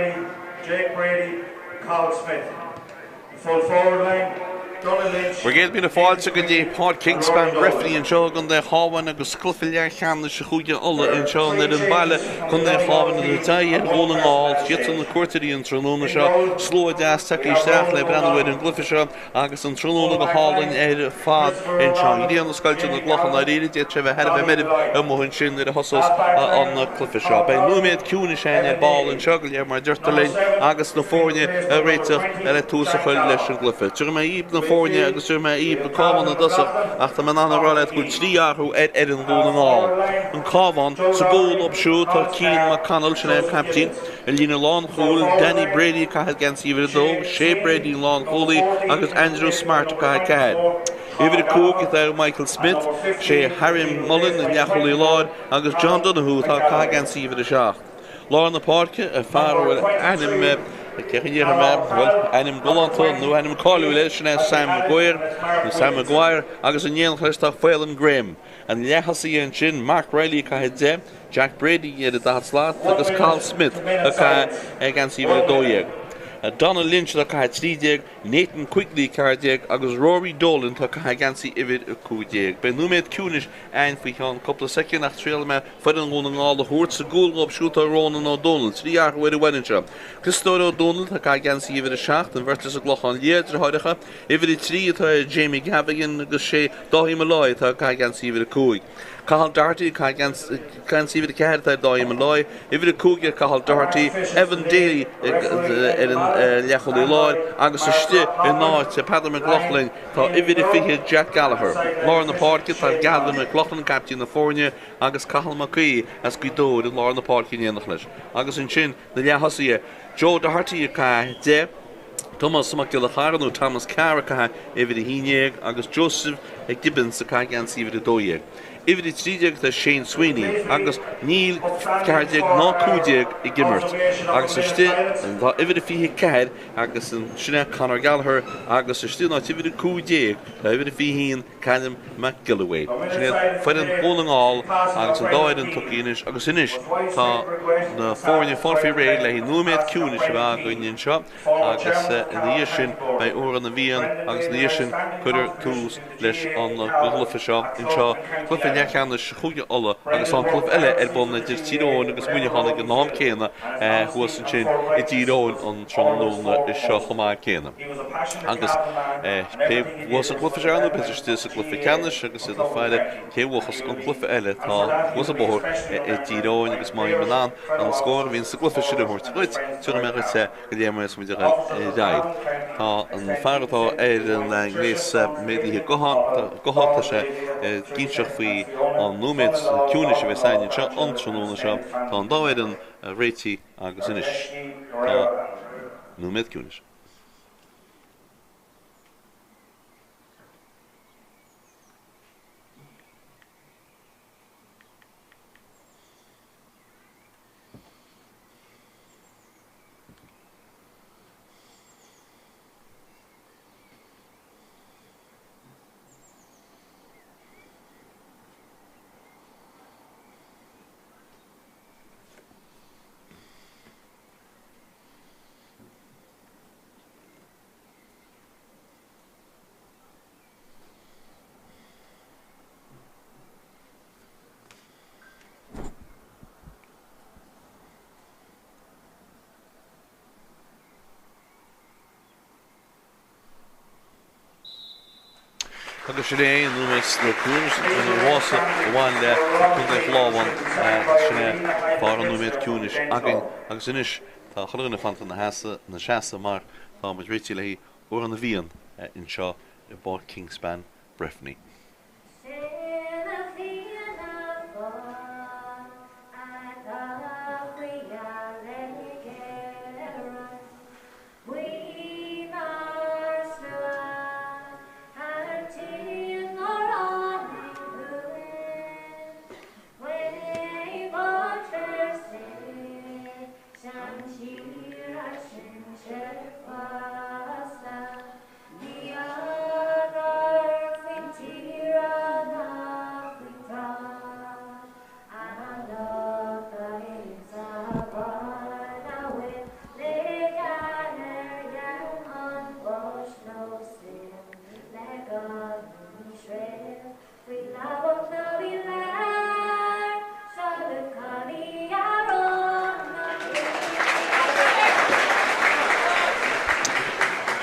Brady, Jake Brady, Cathal Smith. The full forward line, Donal Lynch. Bhur gcéad míle fáilte go dtí Páirc Kingspan Breffni anseo i gContae an Chabháin agus cluiche leathcheannais Chúige Uladh anseo an fhoireann baile, Contae an Chabháin ag tabhairt aghaidh ar Dhún na nGall. Siadsan na cuairteoirí an tráthnóna seo. Slua deas tagtha isteach le breathnú ar an gcluiche seo agus an tráthnóna go hálainn ar fad anseo. An ghrian ag scoilteadh na gcloch i ndáiríre, d'fhéadfadh sé bheith thar a bheith meirbh amuigh ansin nuair a thosós an cluiche seo. Beidh nóiméad ciúnais againn ar ball anseo, go léir mar a deirtear linn, agus na foirne ag réiteach le tús a chur leis an gcluiche. Tabharfaidh mé dhaoibh na foirne agus tabharfaidh mé dhaoibh an Cabhán i dtosach ach tá mé in ann a rá leat go bhfuil 3 athrú ar fhoireann Dhún na nGall. An Cabhán, sa gcúl leo siúd tá Cian McConnell, sin é an caiptín. I líne lánchúil, Danny Brady ag caitheamh geansaí uimhir 2, Shay Brady an lánchúlaí agus Andrew Smart ag caitheamh 4. Uimhir 5 atá ar Michael Smith, sé Harry Mullen an leathchúlaí láir agus John Donoghue atá ag caitheamh geansaí uimhir 7. Lár na páirce, fear a bhfuil ainm, cé a ndéarfaidh mé, bhuel, ainm galánta nó ainm cáiliúil air, sin é Sam Maguire, nó Sam Maguire, agus in éineacht leis tá Faolan Graham. An leath-thosaí ansin, Mark Reilly ag caitheamh 10, Jack Brady ar an 40 slat agus Cathal Smith ag caitheamh geansaí uimhir 12. Donal Lynch atá ag caitheamh 13, Nathan Quigley 14 agus Rory Dolan atá ag caitheamh geansaí uimhir 15. Beidh nóiméad ciúnais againn faoi cheann cúpla soicind ach triailfidh mé foireann Dhún na nGall a thabhairt. Sa gcúl dhóibh siúd tá Ronan Ó Dónaill, 3 athrú ar an bhfoireann seo. Criostóir Ó Dónaill atá ag caitheamh geansaí uimhir 7, an bheirt as an gClochán Liath, deartháireacha. Uimhir 3 atá ar Jamie Gavigan agus sé Dáithí Molloy atá ag caitheamh geansaí uimhir 5. Cathal Doherty ag caitheamh geansaí uimhir 4 atá ar Dáithí Molloy, uimhir 5 ar Cathal Doherty, Evan Daly ar an leathchúlaí láir agus istigh in áit Peadar McLaughlin tá uimhir 20 Jack Gallagher. Lár na páirce tá Gavin McLaughlin, caiptín na foirne, agus Cathal Mac Aoidh as Gaoth Dobhair i lár na páirce in éineacht leis. Agus ansin na leath-thosaithe, Joe Doherty ag caitheamh 10, Tomás Mac Giolla Chara nó Thomas Carr ag caitheamh uimhir 11 agus Joseph Gibbons ag caitheamh geansaí uimhir 12. Uimhir 13 atá Shane Sweeney agus níl 14 ná 15 ag imirt agus istigh tá uimhir 24 agus sin é Conor Gallagher agus istigh in áit uimhir 15 tá uimhir 21 Callum McGilloway. Sin iad foireann Dhún na nGall agus an dá fhoireann tugtha anois agus anois tá na foirne ag fáil faoi réir le haghaidh nóiméad ciúnais a bheith againn anseo agus ina dhiaidh sin beidh Amhrán na bhFiann agus ina dhiaidh sin cuirfear tús leis an gcluiche seo anseo, cluiche leathcheannais Chúige Uladh agus tá an cluiche eile ar bun idir Tír Eoghain agus Muineachán ag an am céanna thuas ansin i dTír Eoghain an tráthnóna seo chomh maith céanna. Agus pé bhuas an cluiche seo nó beidh siad istigh sa gcluiche ceannais agus iad ag faire cé bhuachas an cluiche eile atá thuas an bóthar i dTír Eoghain agus má bhím in ann an scór a bhíonn sa gcluiche sin a thabhairt dhuit, tabharfaidh mé dhuit é go léir mar is muid ag dul ar aghaidh. Tá an fear atá ar an ngléas méadaithe gutha, tá sé ag inseacht faoi an nóiméad ciúnais a bheas againn anseo an tráthnóna seo. Tá an dá fhoireann réitithe agus anois tá nóiméad ciúnais. Agus sin é an nóiméad sna ciúnais an bhása a bhain le Contae an Chabháin, sin é barr an nóiméad ciúnais againn agus anois tá chuile dhuine fanta ina seasamh mar tá muid réitithe le haghaidh Amhrán na bhFiann anseo i bPáirc Kingspan, Breffni.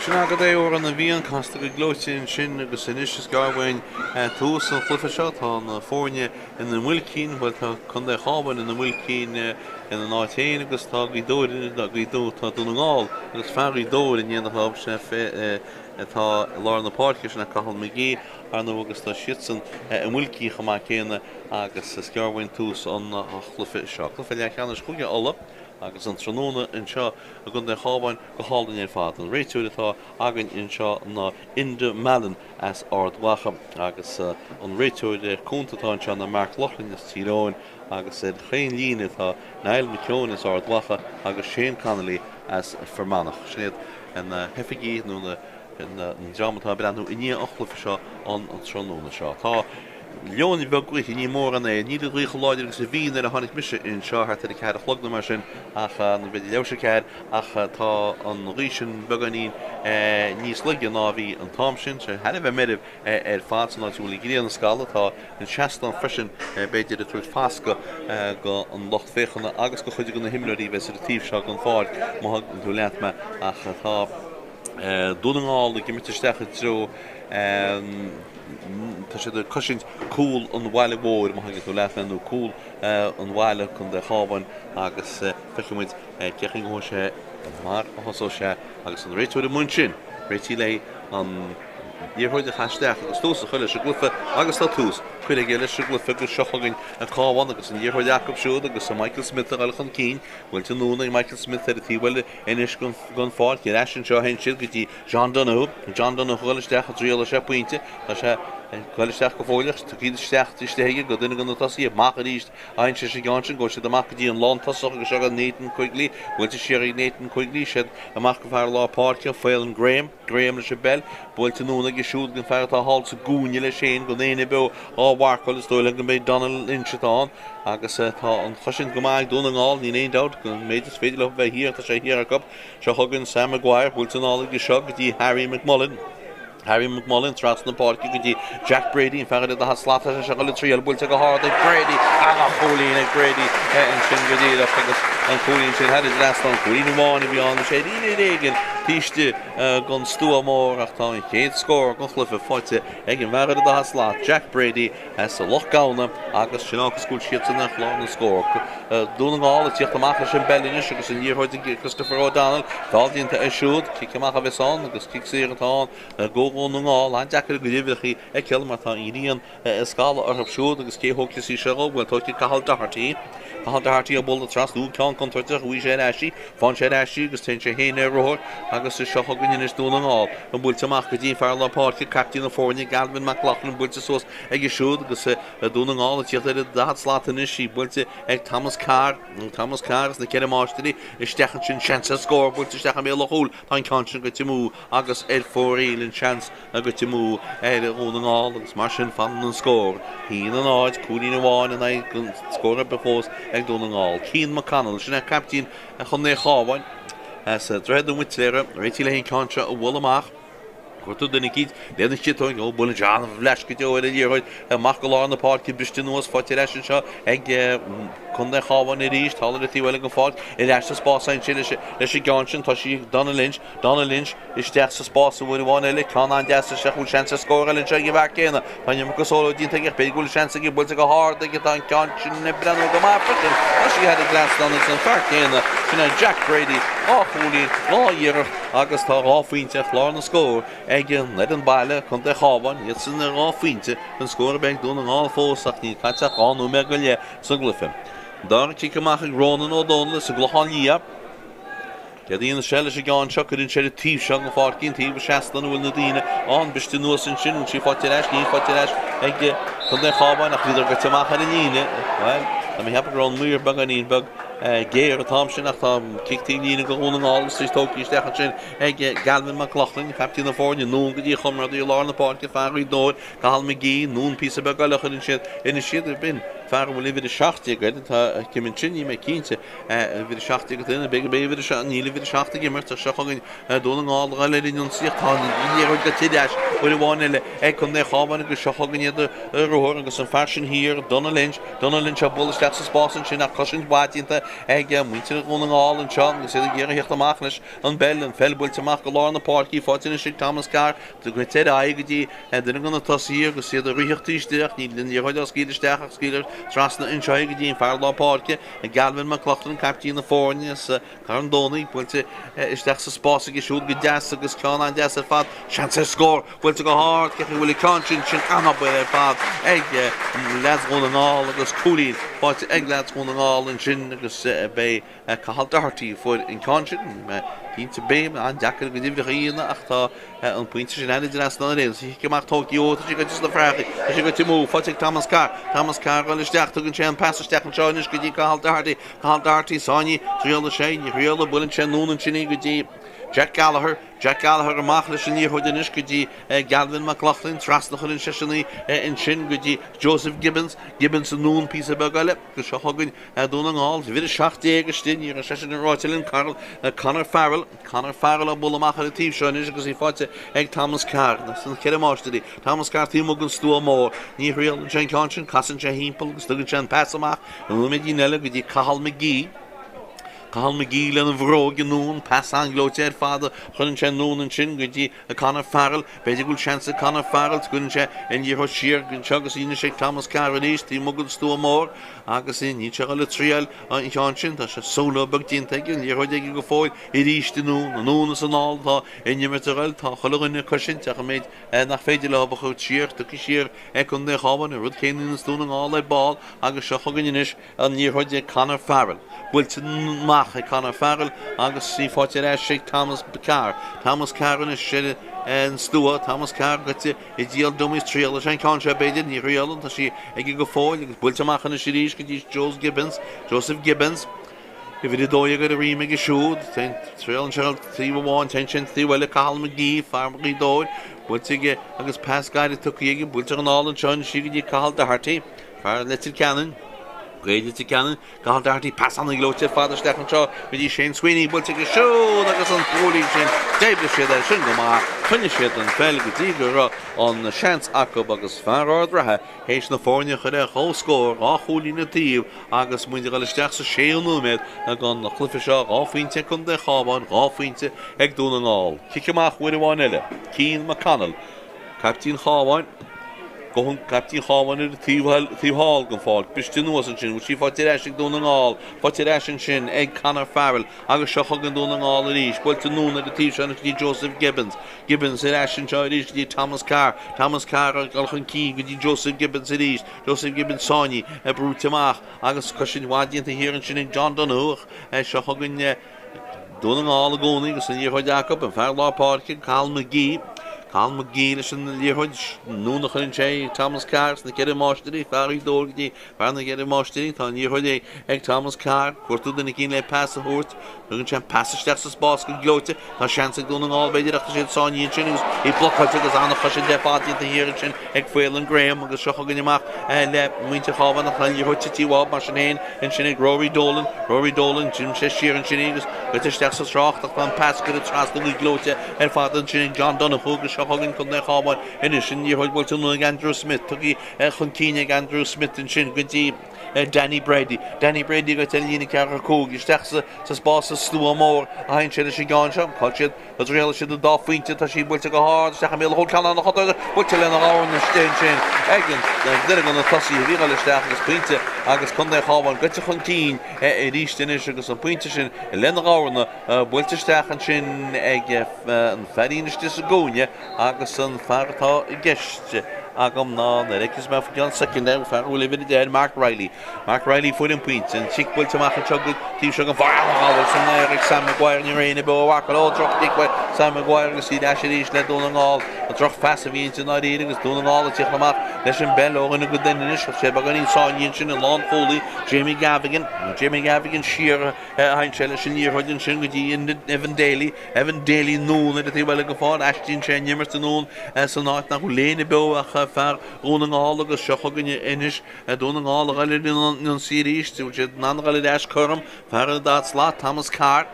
Sin agat é, Amhrán na bhFiann, casta go gleoite ansin agus anois is gearr uainn tús an chluiche seo. Tá na foirne ina muilcín, bhuel tá Contae an Chabháin ina muilcín ina n-áit féin agus tá Gaoth Dobhair, Gaoth Dobhair, tá Dún na nGall agus fear Ghaoth Dobhair in éineacht leo, sin é atá i lár na páirce, sin é Cathal McGee, ar ndóigh agus tá siadsan i muilcín chomh maith céanna agus is gearr uainn tús an chluiche seo. Cluiche leathcheannais Chúige Uladh agus an tráthnóna anseo i gContae an Chabháin go hálainn ar fad. An réiteoir atá againn anseo ná Enda Mallon as Ard Mhacha agus an réiteoir cúnta atá anseo ná Mark Loughlin as Tír Eoghain agus ar chaon líne tá Niall McKeown as Ard Mhacha agus Shane Connolly as Fear Manach. Sin iad na hoifigigh nó na an dream atá ag breathnú i ndiaidh an chluiche seo an tráthnóna seo. Tá leoithne bheag gaoithe, ní mórán é, níl an ghaoth chomh láidir agus a bhí nuair a tháinig mise anseo thart ar a ceathair a chlog nó mar sin ach, nó b'fhéidir leathuair tar éis a ceathair, ach tá an ghaoth sin beagáinín níos laige ná a bhí an t-am sin. Sé thar a bheith meirbh ar fad san áit a bhfuil an ghrian ag scalladh. Tá an seastán freisin b'fhéidir ag tabhairt fascadh do an lucht féachana agus do chuid de na himreoirí a bheas ar an taobh seo den pháirc, má thuigeann tú leat mé, ach tá Dún na nGall ag imirt isteach i dtreo tá siad ag cosaint cúl an bhaile mhóir, má thuigeann tú leat mé, nó cúl an bhaile, Contae Chábháin, agus feicfidh muid cén chaoi a ngabhfaidh sé mar a thosóidh sé agus an réiteoir amuigh ansin réitithe le an liathróid a chaitheamh isteach agus tús a chur leis an gcluiche agus tá tús curtha aige leis an gcluiche agus seo chugainn an Cabhán agus an liathróid acu siúd agus Michael Smith ag dul chun cinn, buailte anonn ag Michael Smith ar an taobh eile anois den pháirc ar ais anseo a théann siad go dtí John Donoghue, John Donoghue ag dul isteach ag triail sé pointe, tá sé ag dul isteach go fóill ach tugtha isteach istigh aige go duine de na tosaithe, amach arís a théann sé sa gceann sin, gabhfaidh siad amach go dtí an lántosach agus seo go Nathan Quigley, buailte siar ag Nathan Quigley, siad amach go fear lár páirce, Faolan Graham, Graham leis an bpeil, buailte anonn aige siúd don fear atá thall sa gcúinne leis féin, gan éinne beo á mharcáil, is dóigh liom go mbeidh Donal Lynch atá ann agus tá an chosaint go maith ag Dún na nGall, níl aon dabht, an méid is féidir leo bheith thiar, tá sé thiar acu. Seo chugainn Sam Maguire, buailte anall aige seo go dtí Harry McMullen. Harry McMullen trasna na páirce go dtí Jack Brady, an fear ar an daichead slat tá sé seo ag dul ag triail, buailte go hard ag Brady, ana-chúilín ag Brady ansin go díreach agus an cúilín sin thar an dtrasnán, cúilín amháin a bhí ann, is é ar éigean taobh istigh den stua mór ach tá an chéad scór den chluiche faighte ag an bhfear ar an daichead slat, Jack Brady as Loch Gamhna agus sin agus go bhfuil siadsan ar chlár na scór. Dún na nGall ag tíocht amach leis an bpeil anois agus an liathróid ag Christopher O'Donnell. Feall déanta air siúd. Cic amach a bheas ann agus cic saor atá ann do Dhún na nGall. An-deacair a gcuid uimhreacha a fheiceáil mar tá an ghrian ag scalladh orthu siúd agus cé thógfas í seo dhó? Bhuel tógfaidh Cathal Doherty. Cathal Doherty á bualadh trasna ceann contúirteach bhuaigh sé ar ais í. Faigheann sé ar ais í agus téann sé féin ar rothar agus seo chugainn anois Dún na nGall. An buailte amach go dtí an fear lár páirce, captaen na foirne, Galvin McLaughlin, buailte suas aige siúd agus Dún na nGall ag tíocht ar an daichead slat anois, í buailte ag Thomas Carr, Thomas Carr as na Ceithre Máistrí, isteach ansin, seans ar scór, buailte isteach i mbéal an chúil, tá an ceann sin goite amú agus ar fóraoil an seans goite amú ar Dhún na nGall agus mar sin fanann an scór 1-0, cúilín amháin in aghaidh gan scór ar bith fós ag Dún na nGall. Cian McConnell, sin é caiptín Chontae an Chabháin as Droichead an Bhuitléara, réitithe le an ceann seo a bhualadh amach. Cuartú duine eicínt lena chiotóg, ó buaileann sé an-bhleaist go deo ar an liathróid amach go lár na páirce, briste anuas, faighte ar ais anseo ag Contae an Chabháin arís, thall ar an taobh eile den pháirc, ar ais sa spás ansin leis an gceann sin, tá sí ag Donal Lynch, Donal Lynch isteach sa spás uair amháin eile, ceann an-deas isteach, bhfuil seans ar scór eile anseo ag an bhfear céanna, tá an iomarca solo déanta aige, b'fhéidir go bhfuil seans aige, buailte go hard aige, tá an ceann sin ag breathnú go maith freisin, tá sí thar an dtrasnán agus an fear céanna, sin é Jack Brady, dhá chúilín, dhá iarracht agus tá dhá phointe ar chlár na scór ag an fhoireann baile, Contae Chábháin, iadsan ar dhá phointe, gan scór ar bith ag Dún na nGall fós ach níl caite ach dhá nóiméad go leith sa gcluiche. Dara cic amach ag Ronan Ó Dónaill as an gClochán Liath. Céard a dhéanfas sé leis an gceann seo? Cuireann sé ar an taobh seo den pháirc í, an taobh a seastáin a bhfuil na daoine ann. Briste anuas ansin, bhfuil sí faighte ar ais? Níl faighte ar ais ag Contae an Chabháin ach bhíodar goite amach ar an líne. Bhuel, tá mé ag ceapadh go raibh an maor beagáinín beag géar an t-am sin ach tá cic taobh líne do Dhún na nGall agus í tógtha isteach ansin ag Galvin McLaughlin, captaen na foirne, anonn go dtí a chomrádaí i lár na páirce, fear Ghaoth Dobhair, Cathal McGee, anonn píosa beag eile a chuireann siad ina siad. B'in. Fear a bhfuil uimhir 17 air atá ag imirt ansin, níl mé cinnte, uimhir 17 atá ann, b'fhéidir gurb é uimhir 7, níl uimhir 7 ag imirt ach seo chugainn Dún na nGall ag dul ar an ionsaí ach tá an liathróid gaibhte ar ais uair amháin eile ag Contae an Chabháin agus seo chugainn iad ar ruathar agus an fear sin thiar, Donal Lynch, Donal Lynch á bualadh isteach sa spás ansin ach cosaint mhaith déanta ag muintir Dhún na nGall anseo agus iad ag iarraidh theacht amach leis an bpeil, an pheil buailte amach go lár na páirce, faighte anois ag Thomas Carr, Gaibhte ar aghaidh go dtí duine de na tosaithe agus iad ag ritheacht isteach. Níl an liathróid á scaoileadh isteach ach scaoileadh trasna anseo í go dtí an fear lár páirce, Galvin McLaughlin, caiptín na foirne as Carn Domhnaigh. Buailte isteach sa spás aige siúd go deas agus ceann an-deas ar fad. Seans ar scór! Buailte go hard, cé chaoi a bhfuil an ceann sin? Sin an-obair ar fad ag leaids Dhún na nGall agus cúilín faighte ag leaids Dhún na nGall ansin agus beidh Cathal Doherty a fuair an ceann sin. Níl mé cinnte béim an-deacair a gcuid uimhreacha a dhéanamh ach tá an pointe sin thar an dtrasnán ar aon nós. Chic amach tógtha ó tá sé goite sna fraichí. Tá sé goite amú. Faighte ag Thomas Carr. Thomas Carr ag dul isteach. Tugann sé an pas isteach anseo anois go dtí Cathal Doherty. Cathal Doherty sáinnithe. Triaileann sé. Ní thriaileann. Buaileann sé anonn ansin í go dtí Jack Gallagher. Jack Gallagher amach leis an liathróid anois go dtí Galvin McLaughlin. Trasna a chuireann seisean í ansin go dtí Joseph Gibbons. Gibbons anonn píosa beag eile. Agus seo chugainn Dún na nGall, uimhir 17 istigh, ní raibh seisean ráite linn, Carl, Conor Farrell, Conor Farrell á bualadh amach ar an taobh seo anois agus í faighte ag Thomas Carr, sna ceithre máistirí, Thomas Carr taobh amuigh den stua mór, ní thriaileann sé an ceann sin, casann sé thimpeall agus tugann sé an pas amach nóiméidín eile go dtí Cathal McGee. Cathal McGee lena bhróig anonn, pas an-ghleoite ar fad a chuireann sé anonn ansin go dtí Conor Farrell. B'fhéidir go bhfuil seans ag Conor Farrell, cuireann sé an liathróid siar anseo agus í anois ag Thomas Carr arís taobh amuigh den stua mór agus níl sé ag dul ag triail an ceann sin. Tá sé solo beag déanta aige, an liathróid aige go fóill arís anonn, anonn is anall atá an imirt ag dul. Tá chuile dhuine ag cosaint ach an méid nach féidir leo a chur siar, tugtha siar ag Contae an Chabháin, an rud céanna ins Dún na nGall ar ball agus seo chugainn anois An liathróid ag Conor Farrell. Buailte amach ag Conor Farrell agus í faighte ar ais ag Thomas Carr. Thomas Carr anois ar an stua. Thomas Carr goite i dtír dummies. Triailfidh sé an ceann seo b'fhéidir. Ní thriaileann. Tá sí aige go fóill agus buailte amach anois arís go dtí Joe Gibbons. Joseph Gibbons. Uimhir 12 ar a dhroim aige siúd. Triaileann sé taobh amháin, téann sé an taobh eile. Cathal McGee, fear Ghaoth Dobhair. Buailte aige agus pas gairid tugtha aige. Buailte anall anseo anois í go dtí Cathal Doherty. Fear Leitir Ceanainn, Gaeil Leitir Ceanainn, Cathal Doherty, pas an-ghleoite ar fad isteach anseo go dtí Shane Sweeney, buailte aige siúd agus an cúilín sin, d'oibrigh siad air sin go maith, choinnigh siad an pheil go dtí go raibh an seans acu agus fear Ard Ratha théis na foirne a chur ar comhscór, 2 chúilín an taobh agus muid ag dul isteach sa séú nóiméad den chluiche seo, 2 phointe ag Contae an Chabháin, 2 phointe ag Dún na nGall. Cic amach uair amháin eile, Cian McConnell. Caiptín Chabháin, Gabhann caiptín Chabháin ar an taobh taobh thall den pháirc. Briste anuas ansin, bhfuil sí faighte ar ais ag Dún na nGall. Faighte ar ais ansin ag Conor Farrell agus seo chugainn Dún na nGall arís. Buailte anonn ar an taobh seo anois go dtí Joseph Gibbons. Gibbons ar ais anseo arís go dtí Thomas Carr. Thomas Carr ag dul chun cinn go dtí Joseph Gibbons arís. Joseph Gibbons sáinnithe, brúite amach agus cosaint mhaith déanta thiar ansin ag John Donoghue. Seo chugainn Dún na nGall i gcónaí agus an liathróid acu, an fear lár páirce, Cathal McGee. Cathal McGee leis an liathróid, anonn a chuireann sé Thomas Carr sna ceithre máistirí, fear Ghaoth Dobhair go dtí fear na gceithre máistirí. Tá an liathróid ag Thomas Carr, cuartú duine eicínt le pas a thabhairt. Tugann sé an pas isteach sa spás go gleoite. Tá seans ag Dún na nGall b'fhéidir ach tá siad sáinnithe ansin agus í blocáilte agus an-chosaint ar fad déanta thiar ansin ag Faolan Graham agus seo chugainn amach le muintir Chabháin ach tá an liathróid tite uathu mar sin féin ansin ag Rory Dolan. Rory Dolan, d'imigh sé siar ansin agus goite isteach sa trácht ach tá an pas curtha trasna go gleoite ar fad ansin ag John Donoghue agus seo chugainn Contae an Chabháin anois an liathróid buailte anonn ag Andrew Smith tugtha chun cinn ag Andrew Smith ansin go dtí Danny Brady. Danny Brady goite ar líne 45 isteach sa spás sa stua mór a théann sé leis an gceann seo. Cá siad Tá triail siad an dá phointe, tá sí buailte go hard isteach i mbéal an chúil ceann an-chontúirteach buailte lena dhorn istigh ansin ag an duine de na tosaithe a bhí ag dul isteach agus pointe agus Contae an Chabháin goite chun cinn arís anois agus an pointe sin lena dhorn buailte isteach ansin ag an feairín istigh sa gcúinne agus an fear atá i gceist agam ná nuair a fheicfeas mé faoi cheann soicind é, fear a bhfuil uimhir 10 air, Mark Reilly. Mark Reilly fuair an pointe, an chic buailte amach anseo go taobh seo den pháirc an-ghabháil san aer ag Sam Maguire, ní raibh éinne beo a bhacáil ó droch-chic uaidh Sam Maguire agus í ar ais arís le Dún na nGall. An droch-phas a bhí inti i ndáiríre agus Dún na nGall ag tíocht amach leis an bpeil ó dhuine go duine anois. Tá sé beagáinín sáinnithe ansin an lánchúlaí Jamie Gavigan. Jamie Gavigan siar a théann sé leis an liathróid ansin go dtí Evan Daly. Evan Daly anonn ar an taobh eile den pháirc. Aistríonn sé an imirt anonn san áit nach bhfuil éinne beo ach. fear Dhún na nGall agus seo chugainne anois Dún na nGall a dhul ar an ionsaí arís. Bhfuil siad in ann a dhul ar ais cothrom? Fear ar an daichead slat, Thomas Carr.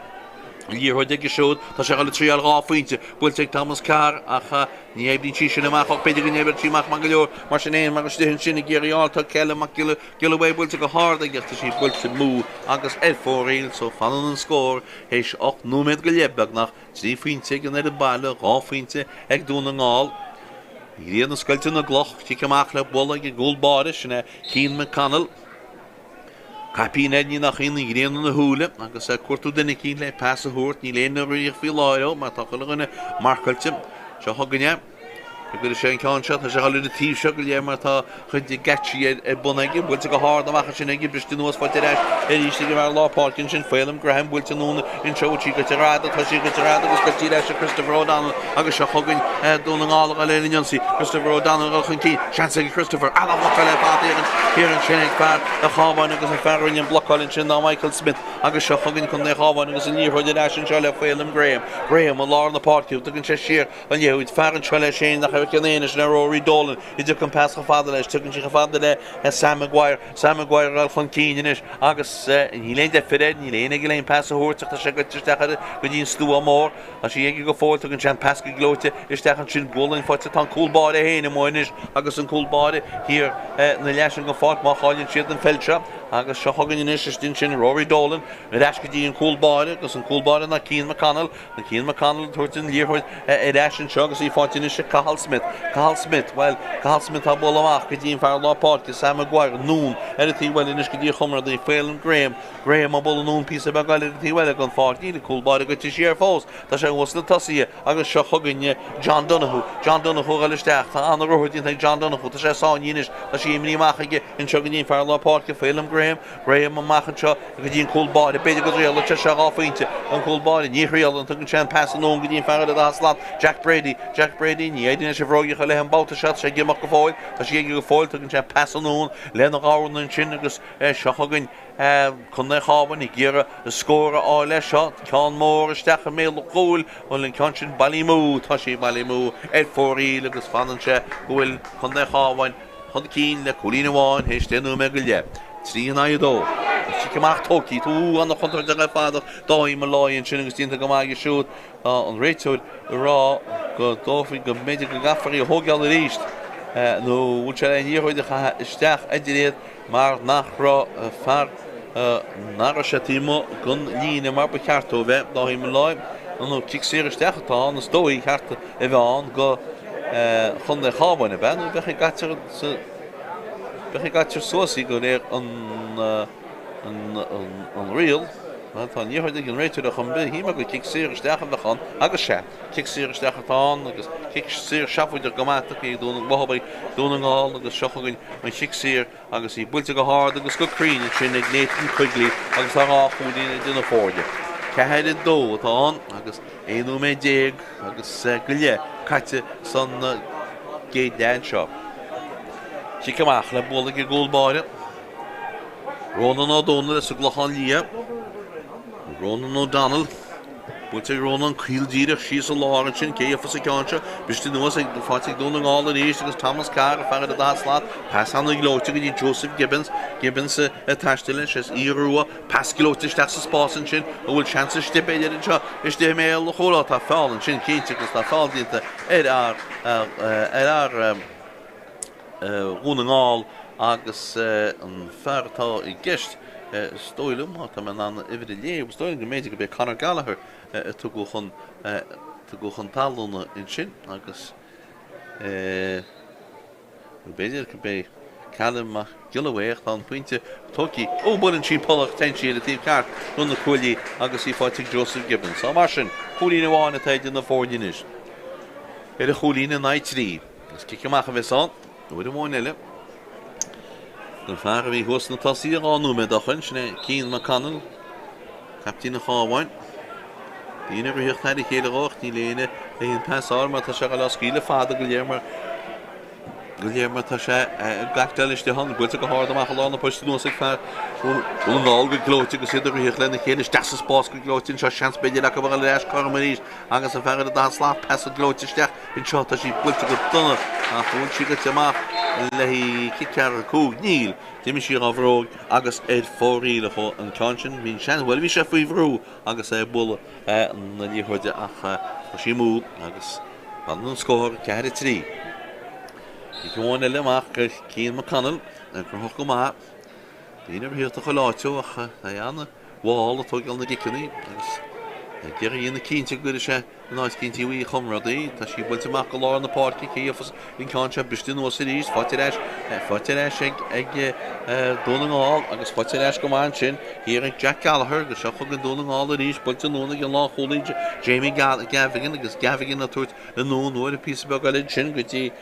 An liathróid aige siúd. Tá sé ag dul ag triáil 2 phointe. Buailte ag Thomas Carr ach ní oibríonn sí sin amach ach b'fhéidir go n-oibreodh sí amach maith go leor mar sin fhéin mar istigh ansin ag iarraidh a fháil tá Kelly Mac Giolla Giolla buailte go hard aige ach tá sí buailte amú agus ar fóraoil so fanann an scór théis 8 nóiméad go leith beagnach. 3 phointe ag an fhoireann baile, 2 phointe ag Dún na nGall. An ghrian ag scoilteadh na gcloch, cic amach le bualadh ag an gcúl báire, sin é Cian McConnell. Caipín air, ní nach ionadh, an ghrian ina shúile agus é ag cuartú duine eicínt le pas a thabhairt. Níl éinne ag rith faoi láthair ó mar tá chuile dhuine marcáilte. Seo chugainn é. An gcuirfidh sé an ceann seo, tá sé ag dul ar an taobh seo go léir mar tá a chuid geáitsí ar bun aige. Buailte go hard amach ansin aige, briste anuas, faighte ar ais arís ag an bhfear lár páirce ansin, Phelim Graham, buailte anonn anseo, bhfuil sí goite ar fhad, tá sí goite ar fhad agus goite ar ais ag Christopher O'Donnell agus seo chugainn Dún na nGall ag dul ar an ionsaí. Christopher O'Donnell ag dul chun cinn, seans ag Christopher, ana-bhlocáil ar fad thiar ansin ag fear an Chabháin agus an fear a rinne an bhlocáil ansin ná Michael Smith agus seo chugainn Contae an Chabháin agus an liathróid ar ais anseo le Phelim Graham. Graham i lár na páirce, tugann sé siar An liathróid fear anseo leis féin nach raibh aon éinne sin ar Rory Dolan i dtiocfaidh an pas chomh fada leis. Tugann sí chomh fada le Sam Maguire. Sam Maguire ag dul chun cinn anois agus níl aon deifir air, níl éinne aige le aon pas a thabhairt ach tá sé goite isteach air go dtí an stua mór. Tá sí aige go fóill, tugann sé an pas go gleoite isteach ansin, gualainn faighte, tá an cúl báire féin amuigh anois agus an cúl báire thiar na leath sin den pháirc má chailleann siad an pheil seo agus seo chugainn anois istigh ansin Rory Dolan ar ais go dtí an cúl báire agus an cúl báire ná Cian McConnell. Cian McConnell ag tabhairt an liathróid ar ais anseo agus í faighte anois ag Cathal Smith. Cathal Smith, bhuel, Cathal Smith á bualadh amach go dtí an fear lár páirce, Sam Maguire, anonn ar an taobh eile anois go dtí a chomrádaí, Phelim Graham. Graham á bualadh anonn píosa beag eile ar an taobh eile den pháirc. Níl an cúl báire goite siar fós. Tá sé thuas sna tosaithe agus seo chugainn John Donoghue. John Donoghue ag dul isteach. Tá an-ruathar déanta ag John Donoghue. Tá sé sáinnithe anois. Tá sí imithe amach aige anseo go dtí an fear lár páirce, Phelim Graham. Graham amach anseo go dtí an cúl báire. B'fhéidir go dtriailfidh sé seo 2 phointe. An cúl báire, ní thriaileann. Tugann sé an pas anonn go dtí an fear ar an daichead slat, Jack Brady. Jack Brady, ní éiríonn leis an bhróig a chur léi an babhta seo. Tá sé ag imeacht go fóill. Tá sí aige go fóill. Tugann sé an pas anonn lena dhorn ansin agus seo chugainn Contae an Chabháin ag iarraidh scór a fháil leis seo. Ceann mór isteach i mbéal an chúil. Bhfuil an ceann sin bailithe amú? Tá sé bailithe amú ar fóraoil agus fanann sé go bhfuil Contae an Chabháin chun cinn le cúilín amháin théis 10 nóiméad go leith. 3 in aghaidh 2. Is cic amach tógtha. Tú an-chontúirteach ar fad ach Dáithí Molloy ansin agus déanta go maith aige siúd. Tá an réiteoir ag rá go dtabharfaí go mb'fhéidir go gcaithfear í a thógáil arís nó bhfuil sé le an liathróid a chaitheamh isteach idir iad mar nach raibh fear nach raibh sé taobh amuigh den líne mar ba cheart dó a bheith. Dáithí Molloy nó cic saor isteach atá ann is dóigh cheart a bheith ann go Chontae Chábháin, ab ea? Nó bheadh ag gcaitear sa bheadh ag gcaitear suas í de réir an an riail. Tá an liathróid ag an réiteoir a chum bith, shíl mé gur cic saor isteach a bheadh ann agus sea, cic saor isteach atá ann agus cic saor seafóideach go maith tugtha ag Dún na Dún na nGall agus seo chugainn an chic saor agus í buailte go hard agus go cruinn ansin ag Nathan Quigley agus tá 2 chúilín idir na foirne. 4, 2 atá ann agus 11 nóiméad agus go leith caite san gcéad leath anseo. Cic amach le bualadh ag an gcúl báire. Ronan Ó Domhnaill as an gClochán Liath. Ronan O'Donnell. Buailte ag Ronan caol díreach síos i lár ansin, cé a gheofas an ceann seo? Briste anuas ag faighte ag Dún na nGall arís agus Thomas Carr, fear ar an daichead slat, pas an-ghleoite go dtí Joseph Gibbons, Gibbons ag taisteal leis as Iorua, pas gleoite isteach sa spás ansin, an bhfuil seans istigh b'fhéidir anseo, istigh i mbéal an chúil, tá feall ansin cinnte agus tá feall déanta ar ar fhear Dhún na nGall agus an fear atá i gceist, is dóigh liom, má tá mé in ann an uimhir a léamh, is dóigh liom go mb'fhéidir gurb é Conor Gallagher a tugadh chun tugadh chun talúna ansin agus nó b'fhéidir gurb é Callum Mac Giolla ach tá an pointe tógtha. Ó, buaileann sí poll ach téann sí ar an taobh ceart do na cuaillí agus í faighte ag Joseph Gibbons. Tá mar sin, cúilín amháin atá idir na foirne anois. Ar a chúilín in aghaidh 3. Is cic amach a bheas ann uair amháin eile don fear a bhí thuas sna tosaithe 2 nóiméad ó shoin, sin é Cian McConnell, captaen an Chabháin. Daoine ag ritheacht thar a chéile dhó ach níl éinne le an pas a fháil mar tá sé ag dul á scaoileadh fada go léir mar go léir mar tá sé ag gabhtáil istigh ann, buailte go hard amach i lár na poist anuas ag fear Dhún na nGall go gleoite agus iad ag ritheacht lena chéile isteach sa spás go gleoite anseo seans b'fhéidir acu a dhul ar ais cothrom arís agus an fear ar an daichead slat pas gleoite isteach. anseo, tá sí buailte go dona ach an bhfuil sí goite amach le haghaidh cic ceathracha 5? Níl! D'imigh sí dhá bhróg agus ar fóraoil a chuaigh an ceann sin. Bhí an seans, bhuel bhí sé faoi bhrú agus é ag bualadh na liathróide ach chuaigh sí amú agus fanann an scór 4, 3. Cic amháin eile amach go Cian McConnell, gnóthach go maith. Daoine ag rith chuile áit ach tá é an-mhall ag tógáil na gciceanna agus ag iarraidh a dhéanamh cinnte go gcuirfidh sé in áit eicínt í a chomrádaí. Tá sí buailte amach go lár na páirce, cé gheofas an ceann seo briste anuas arís, faighte ar ais, faighte ar ais ag ag Dún na nGall agus faighte ar ais go maith ansin thiar ag Jack Gallagher agus seo chugainn Dún na nGall arís, buailte anonn ag an lánchúlaí Jamie Gavigan agus Gavigan ag tabhairt anonn uair píosa beag eile ansin go dtí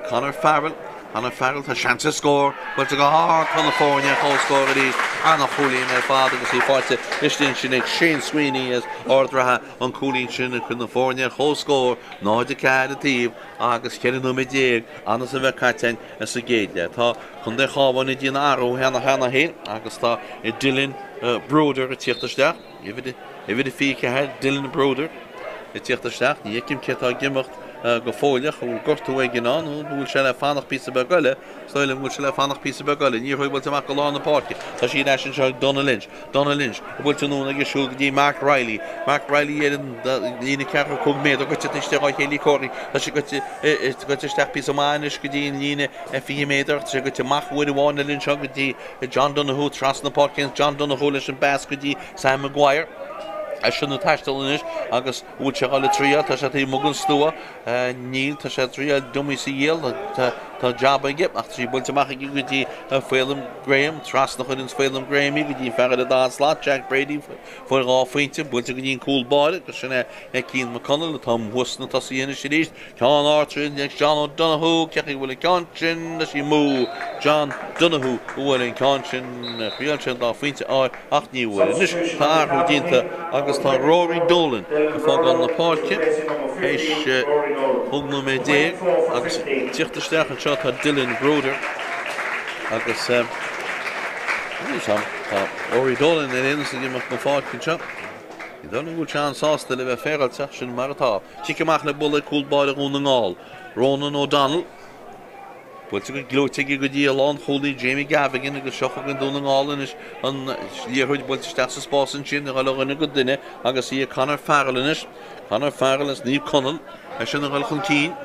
Conor Farrell, Conor Farrell, tá seans ar scór, buailte go hard, tá na foirne ar comhscór arís, ana-chúilín ar fad agus í faighte istigh ansin ag Shane Sweeney as Ard an Rátha, an cúilín sin a chuir na foirne ar comhscór, 0-4 an taobh agus 14 nóiméad ionas a bheith caite sa gcéad leath. Tá Contae an Chabháin ag déanamh athrú cheana féin agus tá Dylan Brouder ag tíocht isteach. Uimhir 24, Dylan Brouder ag tíocht isteach. Ní fheicim cé atá ag imeacht go fóilleach. An bhfuil gortú éigin ann nó an bhfuil sé le fanacht píosa beag eile? Is dóigh liom go bhfuil sé le fanacht píosa beag eile. Liathróid buailte amach go lár na páirce. Tá sí ar ais anseo ag Donal Lynch. Donal Lynch buailte anonn ag siúl go dtí Mark Reilly. Mark Reilly ar an líne 45 méadar goite istigh dhá chéilí comhraic. Tá sé goite goite isteach píosa maith anois go dtí an líne 20 méadar. Tá sé goite amach uair amháin eile anseo go dtí John Donoghue trasna páirce John Donoghue leis an bpas go dtí Sam Maguire. Eisean ag taisteal anois agus bhfuil sé ag dul ag triail, tá sé taobh amuigh den stua, níl, tá sé ag triail dummies a dhíol, tá jab aige ach tá sí buailte amach aige go dtí Phelim Graham, trasna a chuireann Phelim Graham í go dtí an fear ar an dara slat, Jack Brady, fuair dhá phointe, buailte go dtí an cúl báire agus sin é Cian McConnell atá thuas sna tosaithe anois arís. Ceann ard tríd ag John O'Donoghue, cé chaoi a bhfuil an ceann sin? Tá sí amú. John Donoghue a bhuail an ceann sin, thriail sé an dá phointe a fháil ach ní bhfuair. Anois tá athrú déanta agus tá Rory Dolan ag fágáil na páirce théis 15 nóiméad agus ag tíocht isteach anseo tá Dylan Brouder agus tá Rory Dolan ar aon nós ag imeacht den pháirc anseo. Ní dóigh liom go bhfuil sé an-sásta le bheith féaráilte ach sin mar atá. Cic amach le bualadh ag cúl báire Dhún na nGall, Ronan O'Donnell. Buailte go gleoite aige go dtí a lánchúlaí Jamie Gavigan agus seo chugainn Dún na nGall anois an liathróid buailte isteach sa spás ansin ag dul ó dhuine go duine agus í ag Conor Farrell anois. Conor Farrell as Naomh Conaill, eisean ag dul chun cinn.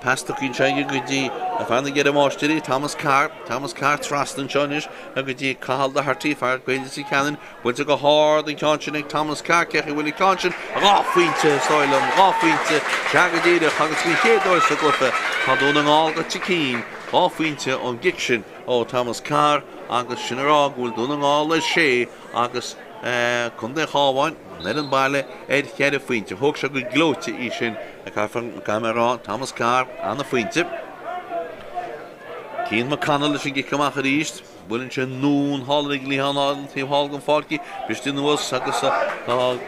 Pas tugtha anseo aige go dtí fear na gCeithre Máistirí, Thomas Carr. Thomas Carr trasna anseo anois go dtí Cathal Doherty, fear Gaeil Leitir Ceanainn. Buailte go hard an ceann sin ag Thomas Carr, cé chaoi a bhfuil an ceann sin? Dhá phointe, is dóigh liom, dhá phointe, sea go díreach, agus faoin chéad uair sa gcluiche, tá Dún na nGall goite chun cinn, dhá phointe ón gcic sin ó Thomas Carr agus sin a rá go bhfuil Dún na nGall ar sé agus Contae an Chabháin, an fhoireann baile, ar cheithre phointe. Thóg sé go gleoite í sin, caithfidh mé a rá, Thomas Carr, ana-phointe. Cian McConnell leis an gcic amach arís. Buaileann sé anonn thall ar an gcliathán an taobh thall den pháirc í, briste anuas agus tá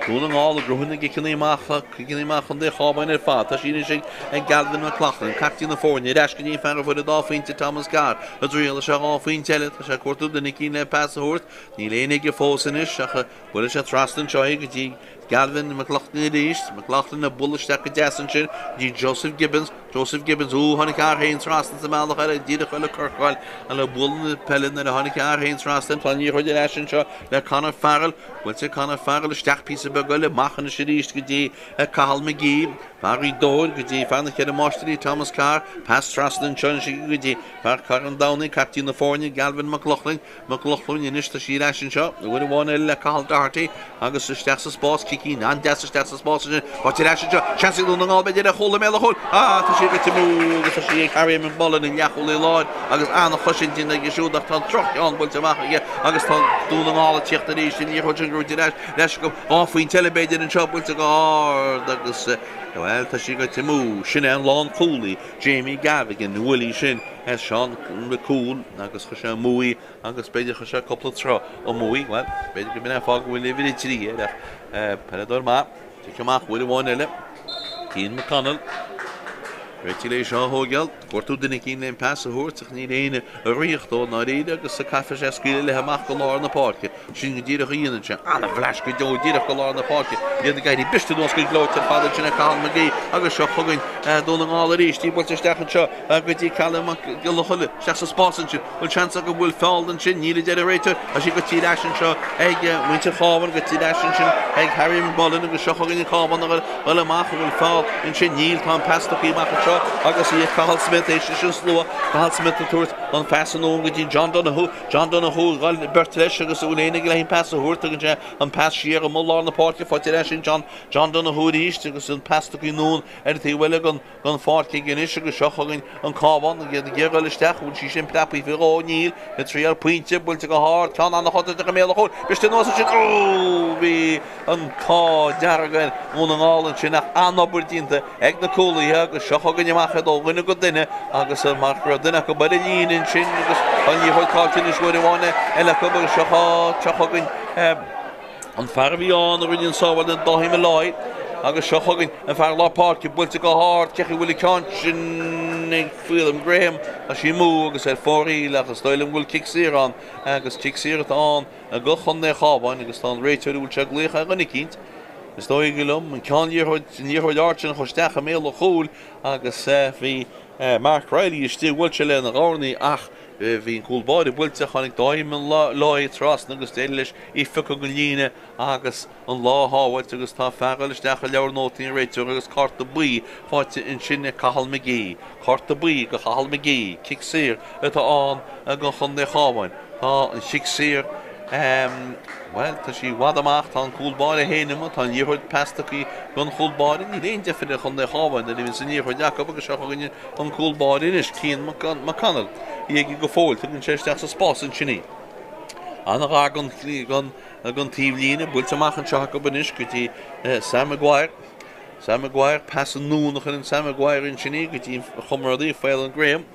Dún na nGall ag gnóthú na gciceanna amach, ciceanna amach Chontae an Chabháin ar fad. Tá sí anois ag Galvin McLaughlin, captaen na foirne, ar ais go dtí an fear a fuair an dá phointe, Thomas Carr, ag triail leis an dhá phointe eile. Tá sé ag cuartú duine eicínt le pas a thabhairt. Níl éinne aige fós anois ach buaileann sé trasna anseo í go dtí Galvin McLaughlin arís. McLaughlin ag bualadh isteach go deas ansin go dtí Joseph Gibbons. Joseph Gibbons, Ó, tháinig a fhear féin trasna sa mbealach eile, díreach le corcáil le bualadh na peile nuair a tháinig a fhear féin trasna. Tá an liathróid ar ais anseo le Conor Farrell. Buailte Conor Farrell isteach píosa beag eile, amach anois arís go dtí Cathal McGee. Fear Ghaoth Dobhair go dtí fear na Ceithre Máistirí, Thomas Carr. Pas trasna anseo anois go dtí fear Charn Domhnaigh, captaen na foirne, Galvin McLaughlin. McLaughlin anois, tá sí ar ais anseo, uair amháin eile le Cathal Doherty agus isteach sa spás, cicín an-deas isteach sa spás ansin, faighte ar ais anseo, seans ag Dún na nGall b'fhéidir ar chúl i mbéal an chúil, ah tá sí goite amú agus tá sí ag Harry McMullen an leathchúlaí láir agus an-chosaint déanta aige siúd ach tá an droch-cheann buailte amach aige agus tá Dún na nGall ag tíocht arís, an liathróid sin gnóite ar ais, ar ais acu, dhá phointe eile b'fhéidir anseo buailte go hard agus bhuel tá sí goite amú, sin é an lánchúlaí Jamie Gavigan, a bhuail í sin. as Seán McCool agus chuir sé amú í agus b'fhéidir chuir sé cúpla troigh amú í, bhuel, b'fhéidir go b'in é an fáth go bhfuil uimhir 3 air ach peileadóir maith, cic amach uair amháin eile, Cian McConnell. Réitigh léi seo a thóigeáil. Cuartú duine eicínt le an pas a thabhairt ach níl éinne ag ritheacht dó i ndáiríre agus caithfidh sé scaoileadh léi amach go lár na páirce. Sin go díreach a dhéanann sé. An-bhleaist go deo díreach go lár na páirce. Iad ag éirí briste anuas go gleoite ar fad ansin ag Cathal McGee agus seo chugainn Dún na nGall arís. Í buailte isteach anseo go dtí Callum Mac Giolla Choille. Isteach sa spás ansin. Bhfuil seans acu bhfuil feall ansin? Níl a deir an réiteoir. Tá sí goite ar ais anseo ag muintir Chábháin, goite ar ais ansin ag Harry McMullen agus seo chugainn an Cábhán ag dul amach. An bhfuil feall ansin? Níl. Tá an pas tugtha amach anseo agus í ag Cathal Smith. Éist leis an slua. Cathal Smith ag tabhairt an phas anonn go dtí John Donoghue. John Donoghue ag dul beirt leis agus an bhfuil éinne aige le an pas a thabhairt? Tugann sé an pas siar amuigh lár na páirce. Faighte ar ais ag John John Donoghue arís agus an pas tugtha anonn ar an taobh eile den den pháirc aige anois agus seo chugainn an Cábhán ag iarraidh a dhul isteach, an bhfuil sí sin preabtha faoi dhó? Níl, ag triail pointe, buailte go hard, ceann an-chontúirteach i mbéal an chúil, briste anuas ansin, ó bhí an t-ádh dearg ar Dhún na nGall ansin ach an-obair déanta ag na cúlaithe agus seo chugainn amach iad ó dhuine go duine agus mar go raibh duine acu ar an líne ansin agus an liathróid caillte anois uair amháin eile acu agus seo chugainn An fear a bhí ann a rinne an sábháil ná Dáithí Molloy agus seo chugainn an fear lár páirce buailte go hard, cé chaoi a bhfuil an ceann sin ag Phelim Graham, tá sí amú agus ar fóraoil ach is dóigh liom go bhfuil cic saor ann agus cic saor atá ann do Chontae an Chabháin agus tá an réiteoir a bhfuil sé ag glaoch ar dhuine eicínt, is dóigh liom, an ceann liathróid, an liathróid ard sin a chuir isteach i mbéal an chúil agus bhí Mark Reilly istigh, bhuail sé lena dhornaí ach bhí an cúl báire buailte, tháinig Dáithí Molloy trasna agus d'éirigh leis í a phiocadh den líne agus an lá a shábháilt agus tá fear ag dul isteach i leabhar nótaí an réiteora agus cárta buí faighte ansin ag Cathal McGee. Cárta buí do Chathal McGee. Cic saor atá ann do Chontae Chábháin. Tá an chic saor, bhuel, tá sí i bhfad amach, tá an cúl báire féin amuigh, tá an liathróid pas tugtha don chúl báire, níl aon deifir ar Chontae Chábháin nuair a bhíonns an liathróid acu agus seo chugainn an cúl báire anois, Cian McConnell, í aige go fóill, tugann sé isteach sa spás ansin í. An-ghar don taobhlíne, buailte amach anseo acu anois go dtí Sam Maguire. Sam Maguire, pas anonn a chuireann Sam Maguire ansin í go dtí a chomrádaí, Faolan Graham.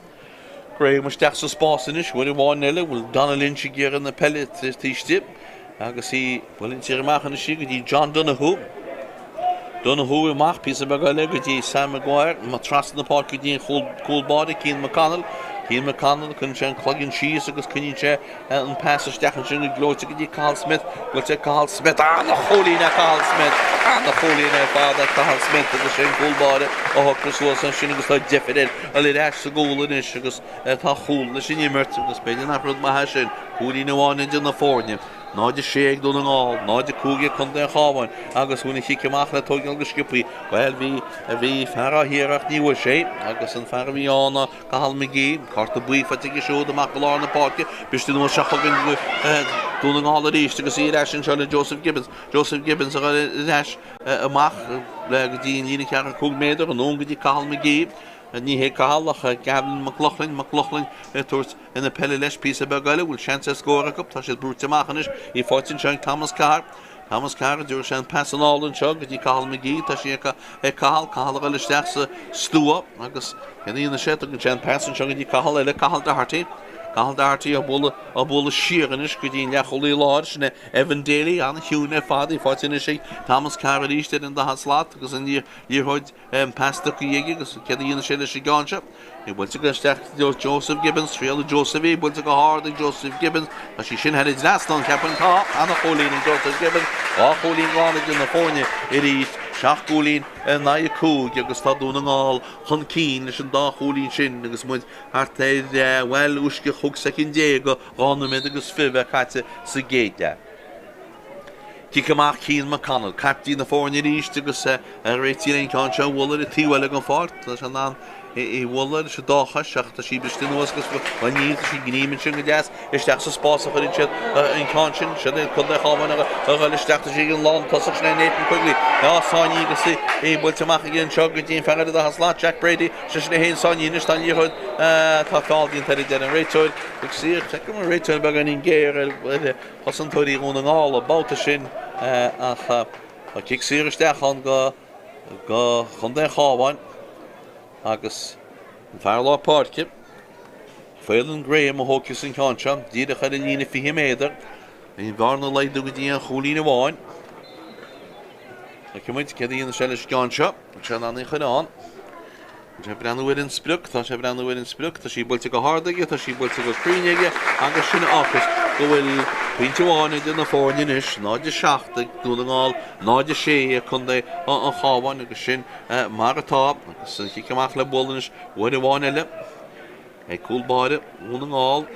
Graham isteach sa spás anois, uair amháin eile, bhfuil Donagh Lynch ag iarraidh na peile taobh istigh agus í buaileann amach anois í go dtí John Donoghue. Donoghue amach píosa beag eile go dtí Sam Maguire, trasna na páirce go dtí an cúl báire, Cian McConnell. Cian McConnell, cuireann sé an cloigeann síos agus coinníonn sé an pas isteach ansin go gleoite go dtí Cathal Smith. Buailte ag Cathal Smith. An-chúilín ag Cathal Smith! An-chúilín ar fad ag Cathal Smith agus sé an cúl báire a shocraigh suas ansin agus tá deifir air dul ar ais sa gcúl anois agus tá cúl leis an imirt agus b'fhéidir nach rud maith é sin. Cúilín amháin idir na foirne. 0-6 ag Dún na nGall, 0-5 ag Contae an Chabháin agus bhfuil an chic amach le tóigeáil go sciobthaí. Bhuel, bhí, bhí fear á hiarraidh ach ní bhfuair sé agus an fear a bhí ann ná Cathal McGee. Cárta buí faighte aige siúd amach go lár na páirce. Briste anuas seo chugainn Dún na nGall arís agus í ar ais anseo le Joseph Gibbons. Joseph Gibbons a dhul ar ais amach le go dtí an líne ceathracha 5 méadar, anonn go dtí Cathal McGee. Ní hé Cathal ach Gavin McLaughlin, McLaughlin ag tabhairt na peile leis píosa beag eile, bhfuil seans ar scór acu, tá siad brúite amach anois, í faighte anseo ag Thomas Carr. Thomas Carr, a dtabharfaidh sé an pas anall anseo go dtí Cathal McGee, tá sí ag Cathal, Cathal a dhul isteach sa stua agus cén dhéanfaidh sé, tugann sé an pas anseo go dtí Cathal eile, Cathal Doherty. Cathal Doherty á bualadh, á bualadh siar anois go dtí an leathchúlaí láir, sin é Evan Daly, an-chiúin ar fad, í faighte anois ag Thomas Carr arís ar an daichead slat agus an liathróid An pas tugtha aige agus céard a dhéanfaidh sé leis an gceann seo? Í buailte go isteach do Joseph Gibbons, triail Joseph í buailte go hard ag Joseph Gibbons. Tá sí sin thar an dtrasnán, cheapfainn. Tá ana-chúilín ag Joseph Gibbons. 2 chúilín glan idir na foirne arís. 7 gcúilín in aghaidh 5 agus tá Dún na nGall chun cinn leis an dá chúilín sin agus muid thart ar, bhuel, uisce 15 soicind go 2 nóiméad agus 20 bheith caite sa gcéad leath. Cic amach Cian McConnell, caiptín na foirne arís agus réitíonn an ceann seo a bhualadh ar an taobh eile den pháirc. Tá sé in ann í a bhualadh leis an dá chois ach tá sí briste anuas agus bhuel níl, tá sí gníomh ansin go deas isteach sa spás a chuireann siad an ceann sin. Sin é Contae Chabháin a dhul isteach, tá sí ag an lán tosach, sin é Nathan Quigley. Á, sáinnithe agus í buailte amach aige anseo go dtí an fear ar an daichead slat, Jack Brady. Seisean é féin sáinnithe anois, tá an liathróid, tá feall déanta air a deir an réiteoir. Ag saor, feicim an réiteoir beagáinín géar ar Chosantóirí Dhún na nGall an babhta sin ach tá cic saor isteach ann do Chontae an Chabháin agus an fear lár páirce, Faolan Graham a thógfas an ceann seo díreach ar an líne 20 méadar. An bhearna ag laghdú go dtí aon chúilín amháin. Feicfidh muid céard a dhéanfaidh sé leis an gceann seo. Tá sé in ann í a chur ann. Tá sé ag breathnú ar an sprioc, tá sé ag breathnú ar an sprioc, tá sí buailte go hard aige, tá sí buailte go cruinn aige agus sin a fhágfas go bhfuil pointe amháin idir na foirne anois, 0-7 ag Dún na nGall, 0-6 ag Contae an Chabháin agus sin mar atá agus an chic amach le bualadh anois uair amháin eile ag cúl báire Dhún na nGall.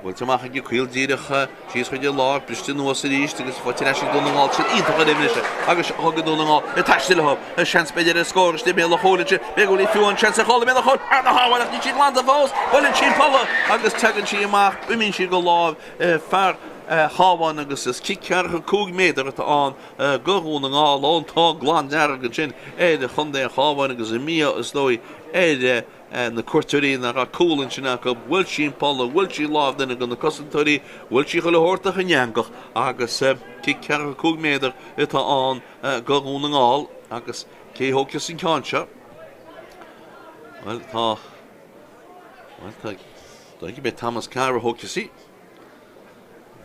Buailte amach aige caol díreach síos chuig an lár, briste anuas arís agus faighte ar ais ag Dún na nGall. Siad iontach ar imreoir agus thug Dún na nGall ag taisteal leo. Seans b'fhéidir ar scór istigh i mbéal an chúil ansin. B'fhéidir go bhfuil fiú an seans ar chúl i mbéal an chúil. Ana-shábháil ach níl sí glanta fós. Buaileann sí an polla agus tagann sí amach, imíonn sí go láimh fear Chabháin agus is cic ceathracha 5 méadar atá ann go Dhún na Ngall. An t-ádh glandearg ansin ar chontae an Chabháin agus an mí-ádh is dóigh ar na cuairteoirí nach raibh cúl ansin acu, bhuail sí an polla, bhuail sí lámh duine de na cosantóirí, bhuail sí chuile shórt ach an eangach agus cic 45 méadar atá ann go Dhún na nGall agus cé a thógfas an ceann seo? Bhuel, tá, bhuel, tá, dóigh b'é Thomas Carr a thógfas í.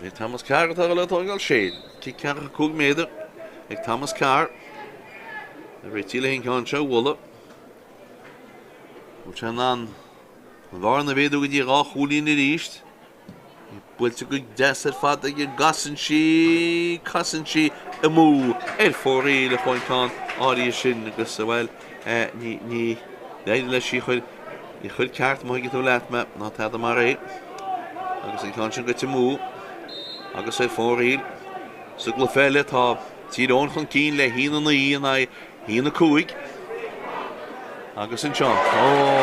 B'é Thomas Carr atá le tógáil, sé cic 45 méadar ag Thomas Carr. Ag réiteach le an ceann seo a bhualadh. Bhfuil sé in ann an bhearna a mhéadú go dtí 2 chúilín arís? Buailte go deas ar fad aige, casann sí, casann sí amú ar fóraoil a chuaigh an ceann áirithe sin agus, bhuel, ní, ní, d'éirigh leis í a chur, í a chur ceart, má thuigeann tú leat mé, ná tada mar é. Agus an ceann sin goite amú agus ar fóraoil. Sa gcluiche eile tá Tír Eoghain chun cinn le 1-9 in aghaidh 1-5. Agus anseo, ó,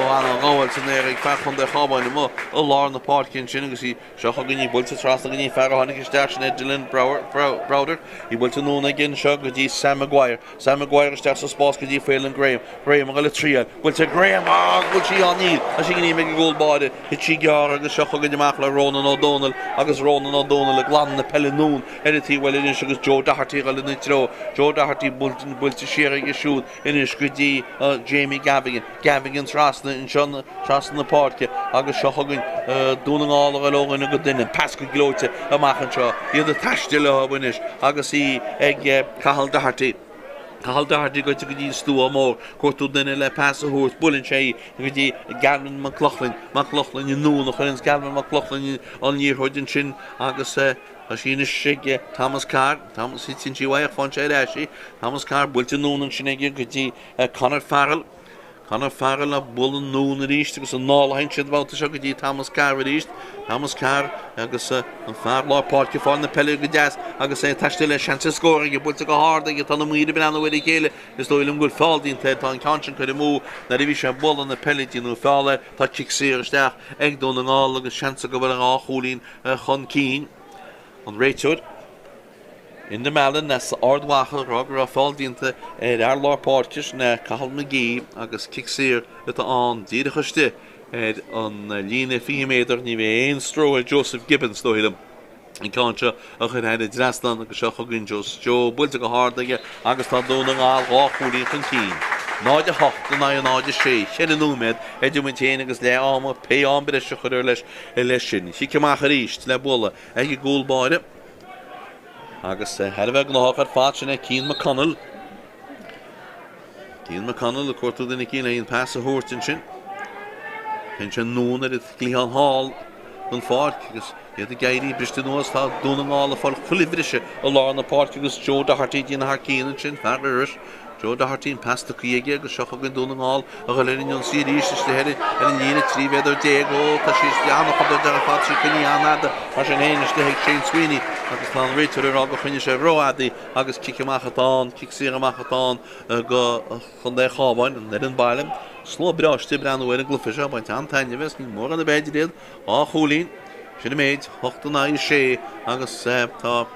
ana-ghabháil san aer ag fear Chontae Chabháin amuigh i lár na páirce ansin agus í seo chugainn í buailte trasna go dtí an fear a tháinig isteach, sin é Dylan Brouder. Í buailte anonn aige anseo go dtí Sam Maguire. Sam Maguire isteach sa spás go dtí Phelan Graham. Graham ag dul ag triail. Buailte ag Graham, á, bhfuil sí á níl. Tá sí gníomh ag an gcúl báire. Thit sí gearr agus seo chugainn amach le Ronan O'Donnell agus Ronan O'Donnell ag glanadh na peile anonn ar an taobh eile anois agus Joe Doherty ag dul ina treo. Joe Doherty buailte siar aige siúd anois go dtí Jamie Gavigan. Gavigan trasna anseo, trasna na páirce agus seo chugainn Dún na nGall ag dul ó dhuine go duine. Pas go gleoite amach anseo. Iad ag taisteal leo anois agus í ag Cathal Doherty. Cathal Doherty goite go dtí an stua mór. Cuartú duine le pas a thabhairt. Buaileann sé í go dtí Gavin McLaughlin. McLaughlin anonn a chuireanns Gavin McLaughlin an liathróid ansin agus Tá sí anois ag Thomas Carr. Thomas, titeann sí uaidh ach faigheann sé ar ais í. Thomas Carr buailte anonn ansin aige go dtí Conor Farrell. Conor Farrell á bualadh anonn arís agus anall a théann siad an babhta seo go dtí Thomas Carr arís. Thomas Carr agus an fear lár páirce ag fáil na peile go deas agus é ag taisteal le seans ar scór aige buailte go hard aige. Tá na maoir ag breathnú ar a chéile. Is dóigh liom go bhfuil feall déanta air. Tá an ceann sin curtha amú nuair a bhí sé ag bualadh na peile déanadh feall air. Tá cic saor isteach ag Dún na nGall agus seans acu ar an dhá chúilín chun cinn. An réiteoir, Enda Mallon as Ard Mhacha, ag rá go raibh feall déanta ar fhear lár páirce, sin é Cathal McGee, agus cic saor atá ann díreach istigh ar an líne 20 méadar. Ní bheidh aon stró ar Joseph Gibbons, dóigh liom, an ceann seo a chur thar an dtrasnán agus seo chugainn Joe buailte go hard aige agus tá Dún na nGall 2 chúilín chun cinn. 0-8 in aghaidh 0-6, ceithre nóiméad idir muid féin agus leath ama, pé am breise a chuirfear leis leis sin. Cic amach arís le bualadh ag an gcúl báire agus thar a bheith gnóthach ar fad sin é Cian McConnell. Cian McConnell ag cuartú duine eicínt le an pas a thabhairt ansin. Téann sé anonn ar an gcliathán thall den pháirc agus iad ag éirí briste anuas. Tá Dún na nGall ag fáil chuile bhriseadh i lár na páirce agus Joe Doherty ag déanamh thar cionn ansin, fear Iorrais. Joe Doherty an pas tugtha aige agus seo chugainn Dún na nGall a dhul ar an ionsaí arís istigh ar an líne 13 mhéadar. Ó, tá sí an-chontúirteach ar fad, tá sí coinnithe an-fhada mar sin féin istigh ag Shane Sweeney agus tá an réiteoir ag rá gur choinnigh sé rófhada í agus cic amach atá ann, cic saor amach atá ann go Chontae an Chabháin, an fhoireann baile. Slua breá istigh ag breathnú ar an gcluiche seo, ag baint an-taitneamh as, níl mórán ab fhéidir iad. 2 chúilín, sin an méid, 8 in aghaidh 6 agus tá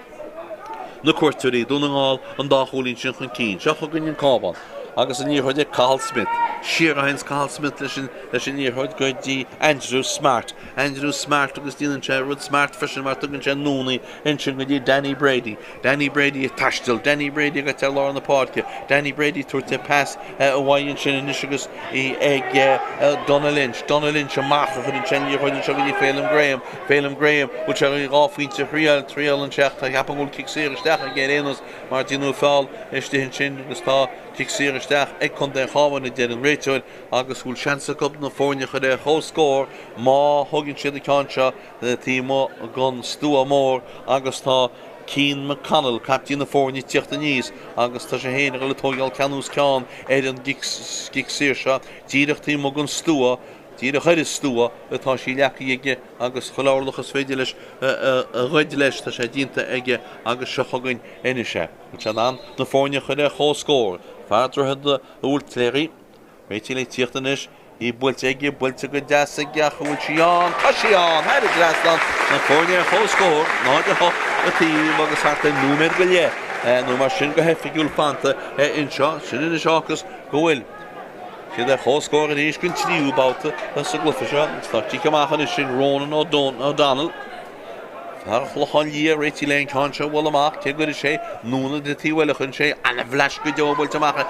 na cuairteoirí, Dún na nGall, an dá chúilín sin chun cinn. Seo chugainn an Cabhán agus an liathróid ag Cathal Smith. Siar a théanns Cathal Smith leis an leis an liathróid go dtí Andrew Smart. Andrew Smart agus déanann sé rud smart freisin mar tugann sé anonn í ansin go dtí Danny Brady. Danny Brady ag taisteal, Danny Brady ag goil ar lár na páirce, Danny Brady ag tabhairt pas uaidh ansin anois agus í ag Donagh Lynch, Donagh Lynch amach a chuireann sé an liathróid anseo go dtí Phelim Graham, Phelim Graham, bhfuil sé ag dhá phointe a thriail, triaileann sé ach tá ceapaim go bhfuil cic saor isteach aige ar aon nós mar déanadh feall istigh ansin agus tá. Cic saor isteach ag Contae an Chabháin a deir an réiteoir agus go bhfuil seans acu na foirne a chur ar comhscór má thógann siad an ceann seo taobh amuigh den stua mór agus tá Cian McConnell, caiptín na foirne, ag tíocht aníos agus tá sé féin ag dul ag tóigeáil ceann os ceann ar an gcic saor seo díreach taobh amuigh den stua, díreach ar an stua atá sí leagtha aige agus chuile orlach is féidir leis a ghoid leis tá sé déanta aige agus seo chugainn anois é. Bhfuil sé in ann na foirne a chur ar comhscór? Fear Droichead a Bhuailtléirí. Réitithe le tíocht anois. Í buailte aige, buailte go deas aige ach an bhfuil sí ann? Tá sí ann! Thar an dtrasnán, na foirne ar comhscór, 0-8 an taobh agus thart ar nóiméad go leith nó mar sin go hoifigiúil fanta anseo. Sin anois fágfas go bhfuil siad ar comhscór arís don tríú babhta sa gcluiche seo. Agus tá cic amach anois ag Ronan O'Donnell. Fear an Chlocháin Liath réitithe le an ceann seo a bhualadh amach, cé go gcuirfidh sé anonn an taobh eile chuireann sé ana-bhleaist go deo buailte amach ag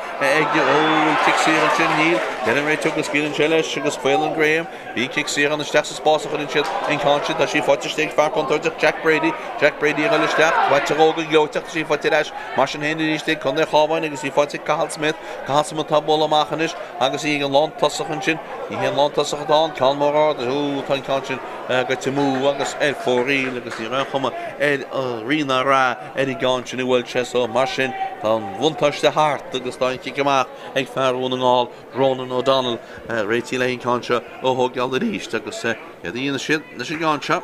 ó bhfuil cic saor ansin níl deir an réiteoir go scaoileann sé leis agus Faolan Graham bhí an cic saor ann isteach sa spás a chuireann siad an ceann sin tá sí faighte istigh ag fear contúirteach Jack Brady Jack Brady a dhul isteach faighte dhó go gleoite ach tá sí faighte ar ais mar sin féin arís ag Contae Chabháin agus í faighte ag Cathal Smith Cathal Smith atá ag bualadh amach anois agus í ag an lán tosach ansin ní hé an lán tosach atá ann ceann mór ard ó tá an ceann sin goite amú agus ar fóraoil agus ní raibh aon chuma ar rí ná rath ar an gceann sin a bhuail sé so mar sin tá an bhuntáiste thart agus tá an cic amach ag fear Dhún na nGall, Ronan O'Donnell, réitithe le an ceann seo a thógáil arís agus céard a dhéanfaidh siad leis an gceann seo?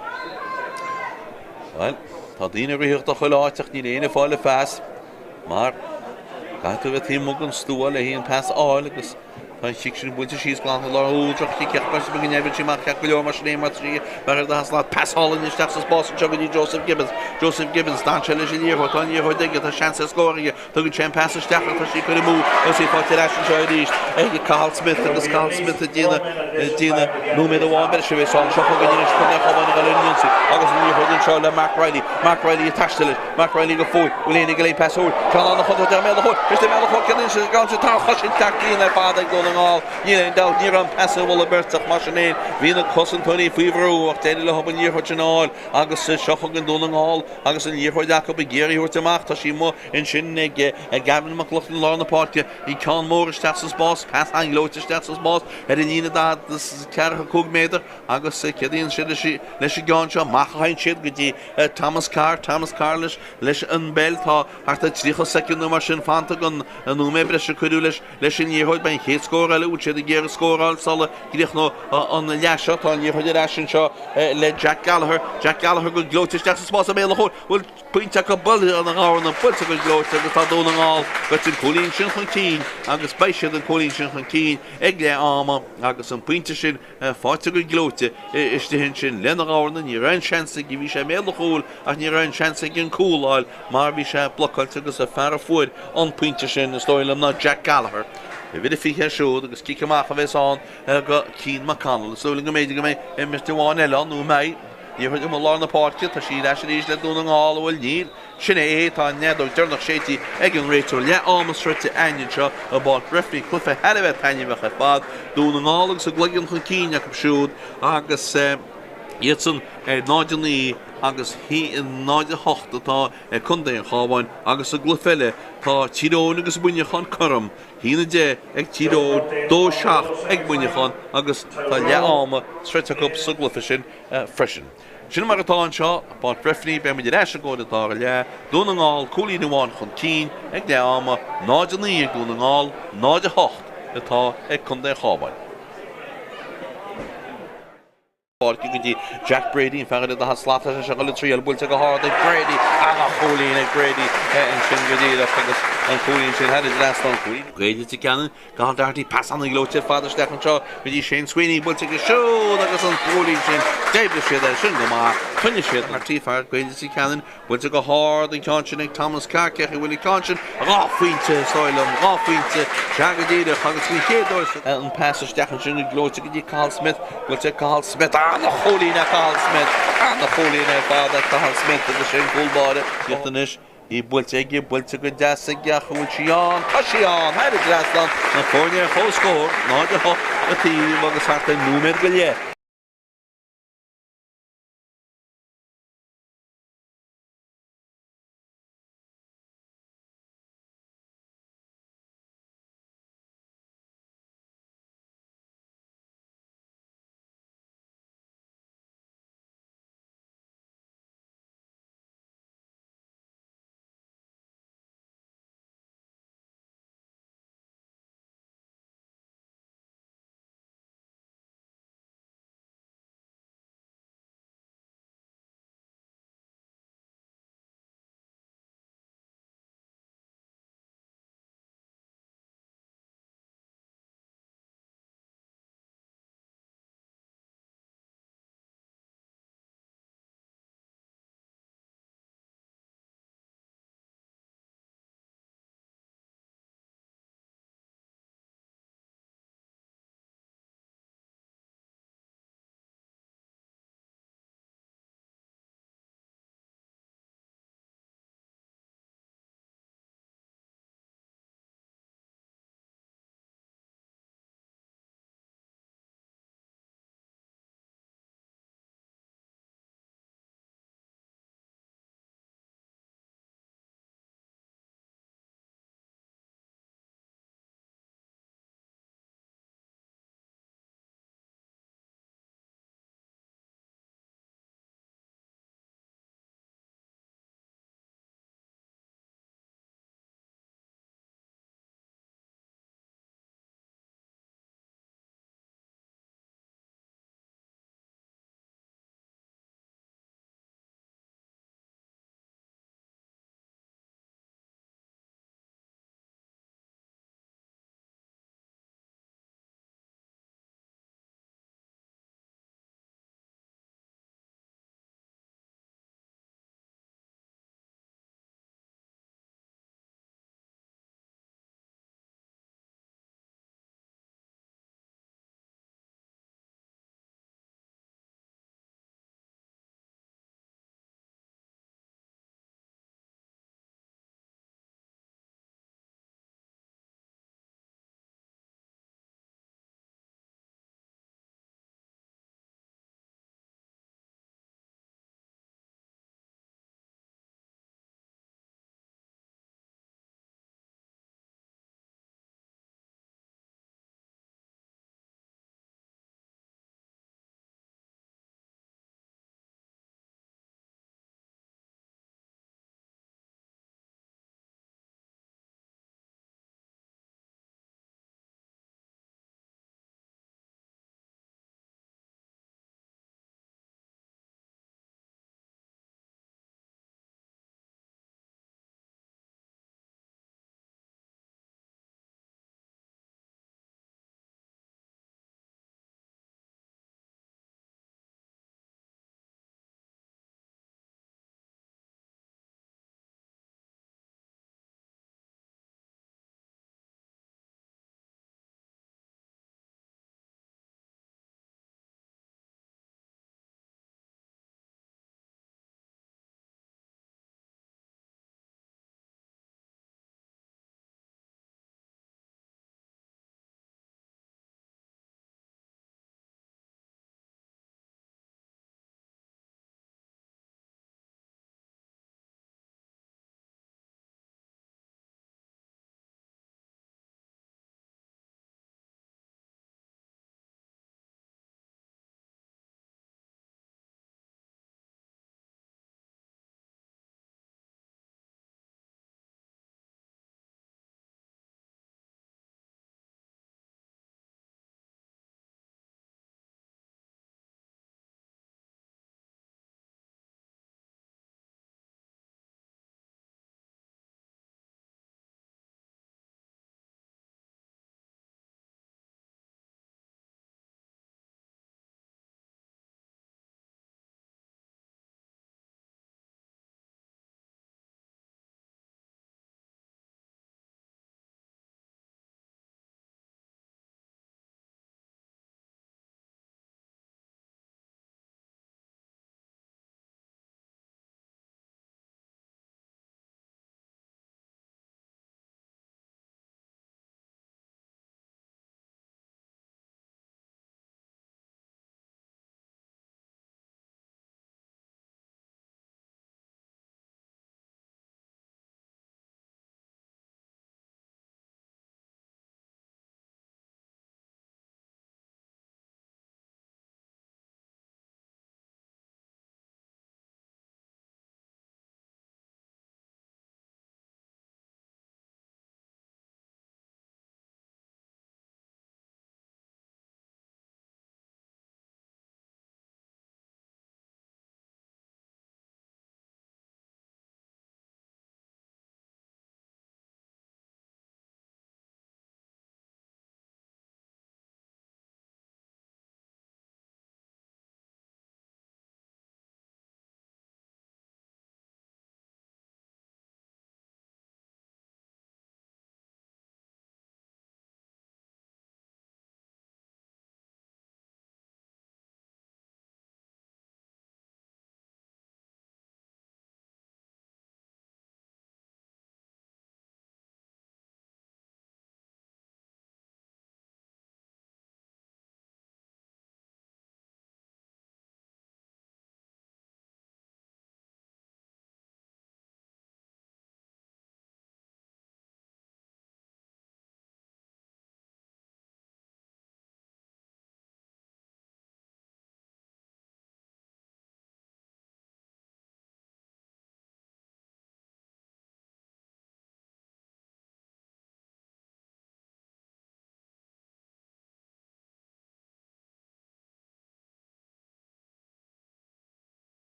Bhuel, tá daoine ag ritheacht ó chuile áit ach níl éinne ag fáil an phas mar caithfidh tú a bheith taobh amuigh den stua le haon phas a fháil agus Tá an chic sin buailte síos glan i lár ó droch-chic ach beirt go ndeimhin sí amach ceart go leor mar sin é mar trí mar ar do slat pas álainn isteach sa spás anseo go dtí Joseph Gibbons. Joseph Gibbons d'fhan sé leis an liathróid tá an liathróid aige tá seans ar scór aige tugann sé an pas isteach ach tá sí curtha amú agus í faighte ar ais anseo arís ag Cathal Smith agus Cathal Smith ag déanamh ag déanamh nóiméad amháin breise a bheas ann seo chugainn anois chun ar Chabhán a dhul ar an ionsaí agus an liathróid anseo le Mark Reilly Mark Reilly ag taisteal leis Mark Reilly go fóill, bhfuil éinne ag léim pas úr? Ceann an-chontúirteach i mbéal an chúil, istigh i mbéal an chúil, céard a dhéanann sé gan sé tá an chosaint ceart dian ar fad ag Dún na nGall. Níl aon dabht, ní raibh an pas ar bhualadh beirt ach mar sin féin, bhí na cosantóirí faoi bhrú ach d'éirigh leo an liathróid sin a fháil agus seo chugainn Dún na nGall agus an liathróid acu ag iarraidh í a thabhairt amach. Tá sí amuigh ansin ag Gavin McLaughlin i lár na páirce. Bhí ceann mór isteach sa spás, pas an-ghleoite isteach sa spás ar an líne 44 méadar agus céard a dhéanann siad leis an gceann seo? Amach a théann siad go dtí Thomas Carr, Thomas Carr leis leis an bpeil. Tá thart ar 30 soicind nó mar sin fanta den nóiméad breise a cuireadh leis leis an liathróid. Beidh an chéad scór eile, bhfuil siad ag iarraidh scóráil sula gcríochnóidh an leath seo. Tá an liathróid ar ais anseo le Jack Gallagher. Jack Gallagher go gleoite isteach sa spás i mbéal an chúil. Bhfuil pointe acu buailte ina ghabharna, buailte go gleoite agus tá Dún na nGall goite an cúilín sin chun cinn agus beidh siad an cúilín sin chun cinn ag leath ama agus an pointe sin Faighte go gleoite istigh ansin lena ghabharna, ní raibh aon seans aige, bhí sé i mbéal an chúil ach ní raibh aon seans aige an cúl a fháil mar bhí sé blocáilte agus an fear a fuair an pointe sin, is dóigh liom, ná Jack Gallagher. Uimhir a 20 siúd agus cic amach a bheas ann do Cian McConnell. Is dóigh liom go mb'fhéidir go mbeidh imirt amháin eile ann nó an mbeidh? Liathróid amuigh i lár na páirce, tá sí ar ais arís le Dún na nGall, an bhfuil? Níl. Sin é é, tá an fheadóg deireanach séidte ag an réiteoir. Leath ama sroichte againn anseo i bPáirc Bhreifne. Cluiche thar a bheith taitneamhach ar fad. Dún na nGall agus a gcloigeann chun cinn acu siúd agus iadsan ar 0-9 agus 0-8 atá ag contae an Chabháin agus sa gcluiche eile tá Tír Eoghain agus Muineachán cothrom, 1-10 ag Tír Eoghain, 2-7 ag Muineachán agus tá leath ama sroichte acu sa gcluiche sin freisin. Sin mar atá anseo i bPáirc Bhreifne, beidh muid ar ais i gcomhair an dara leath. Dún na nGall cúilín amháin chun cinn ag leath ama, 0-9 ag Dún na nGall, 0-8 atá ag Contae an Chabháin. Páirce go dtí Jack Brady, an fear ar an daichead slat leis ag dul ag triail, buailte go hard ag Brady, ana-chúilín ag Brady ansin go díreach agus an cúilín sin thar an dtrasnán. Cúilín Gaeil Leitir Ceanainn. Cathal Doherty, pas an-ghleoite ar fad isteach anseo go dtí Shane Sweeney, buailte aige siúd agus an cúilín sin, d'oibrigh siad air sin go maith, choinnigh siad Doherty, fear Gaeil Leitir Ceanainn, buailte go hard an ceann sin ag Thomas Carr, cé chaoi bhfuil an ceann sin, 2 phointe is dóigh liom, 2 phointe, sea go díreach agus faoin chéad uair sa. An pas isteach ansin go gleoite go dtí Cathal Smith, buailte ag Cathal Smith, an-chúilín ag Cathal Smith, an-chúilín ar fad ag Cathal Smith agus sin cúl báire. Anois. Í buailte aige, buailte go deas aige ach an bhfuil sí ann? Tá sí ann! Thar an dtrasnán, na foirne ar comhscór, 0-8 an taobh agus thart ar nóiméad go leith.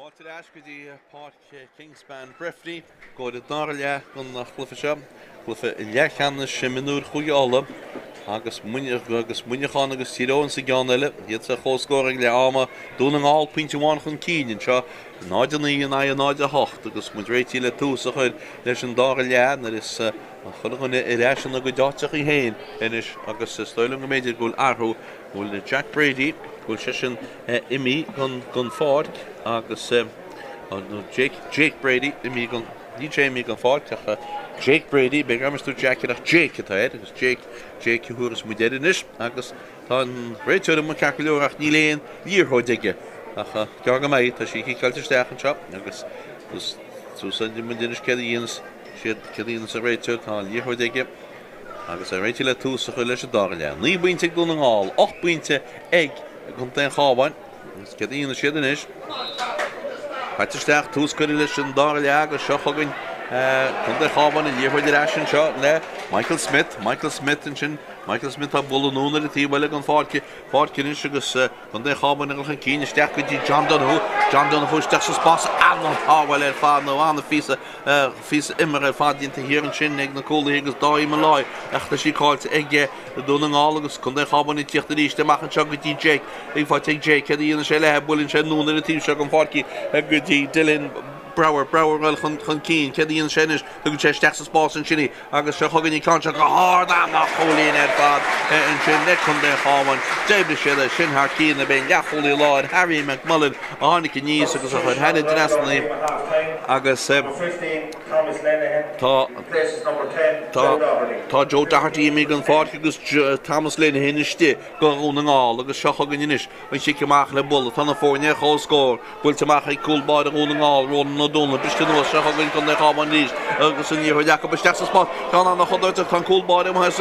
Fáilte ar ais go dtí Páirc Kingspan Breffni i gcomhair an dara leath den chluiche seo, cluiche leathcheannais mionúir Chúige Uladh agus Muineachán agus Tír Eoghain sa gceann eile. Iad ar comhscór ag leath ama, Dún na nGall pointe amháin chun cinn anseo, 0-9 in aghaidh 0-8 agus muid réitithe le tús a chur leis an dara leath nuair is chuile dhuine ar ais ina gcuid áiteachaí féin anois agus is dóigh liom go mb'fhéidir go bhfuil athrú, go bhfuil Jack Brady, go bhfuil seisean imithe den pháirc agus nó Jake, Jake Brady imithe den, níl sé imithe den pháirc ach Jake Brady, b'fhéidir go mbeidh Jack ach Jake atá air agus Jake, Jake a thabharfas muid air anois agus tá an réiteoir amuigh ceart go leor ach níl aon liathróid aige ach gearr go mbeidh, tá sí ciceáilte isteach anseo agus úsáideann muid anois céard a dhéanas siad, céard a dhéanas an réiteoir, tá an liathróid aige. Agus é réitithe le tús a chur leis an dara leath. 9 bpointe ag Dún na nGall, 8 bpointe ag Contae an Chabháin. Agus céard a dhéanfaidh siad anois? Caite isteach, tús curtha leis an dara leath agus seo chugainn Contae an Chabháin, an liathróid ar ais anseo le Michael Smith. Michael Smith ansin. Michael Smith á bualadh anonn ar an taobh eile den pháirc, pháirc anois agus Contae an Chabháin ag dul chun cinn isteach go dtí John Donoghue. John Donoghue isteach sa spás. An-shábháil ar fad nó an-phíosa phíosa imeartha ar fad déanta thiar ansin ag na cúlaithe agus Dáithí Molloy ach tá sí caillte ag Dún na nGall agus Contae an Chabháin ag tíocht arís amach anseo go dtí Jake. Ag faighte ag Jake. Céard a dhéanann sé léi? Buaileann sé anonn ar an taobh seo den pháirc go dtí Dylan Brower. Brower ag dul chun cinn. Céard a dhéanann sé anois? Tugann sé isteach sa spás ansin í. Agus seo chugainn an ceann seo go hard, an-chúilín ar fad ansin ag Contae an Chabháin. D'oibrigh siad é sin thar cionn ab é an leathchúlaí láir Harry McMullen a tháinig aníos agus a chuir thar an dtrasnán agus tá tá tá Joe Doherty imithe den pháirc agus Thomas Lenihan istigh do Dhún na nGall agus seo chugainn anois An chic amach le bualadh. Tá na foirne ar comhscór. Buailte amach ag cúl báire Dhún na nGall, Ronan O'Donnell. Briste anuas. Seo chugainn Contae an Chabháin arís agus an liathróid acu isteach sa spás. Ceann an-chontúirteach. Tá an cúl báire amuigh as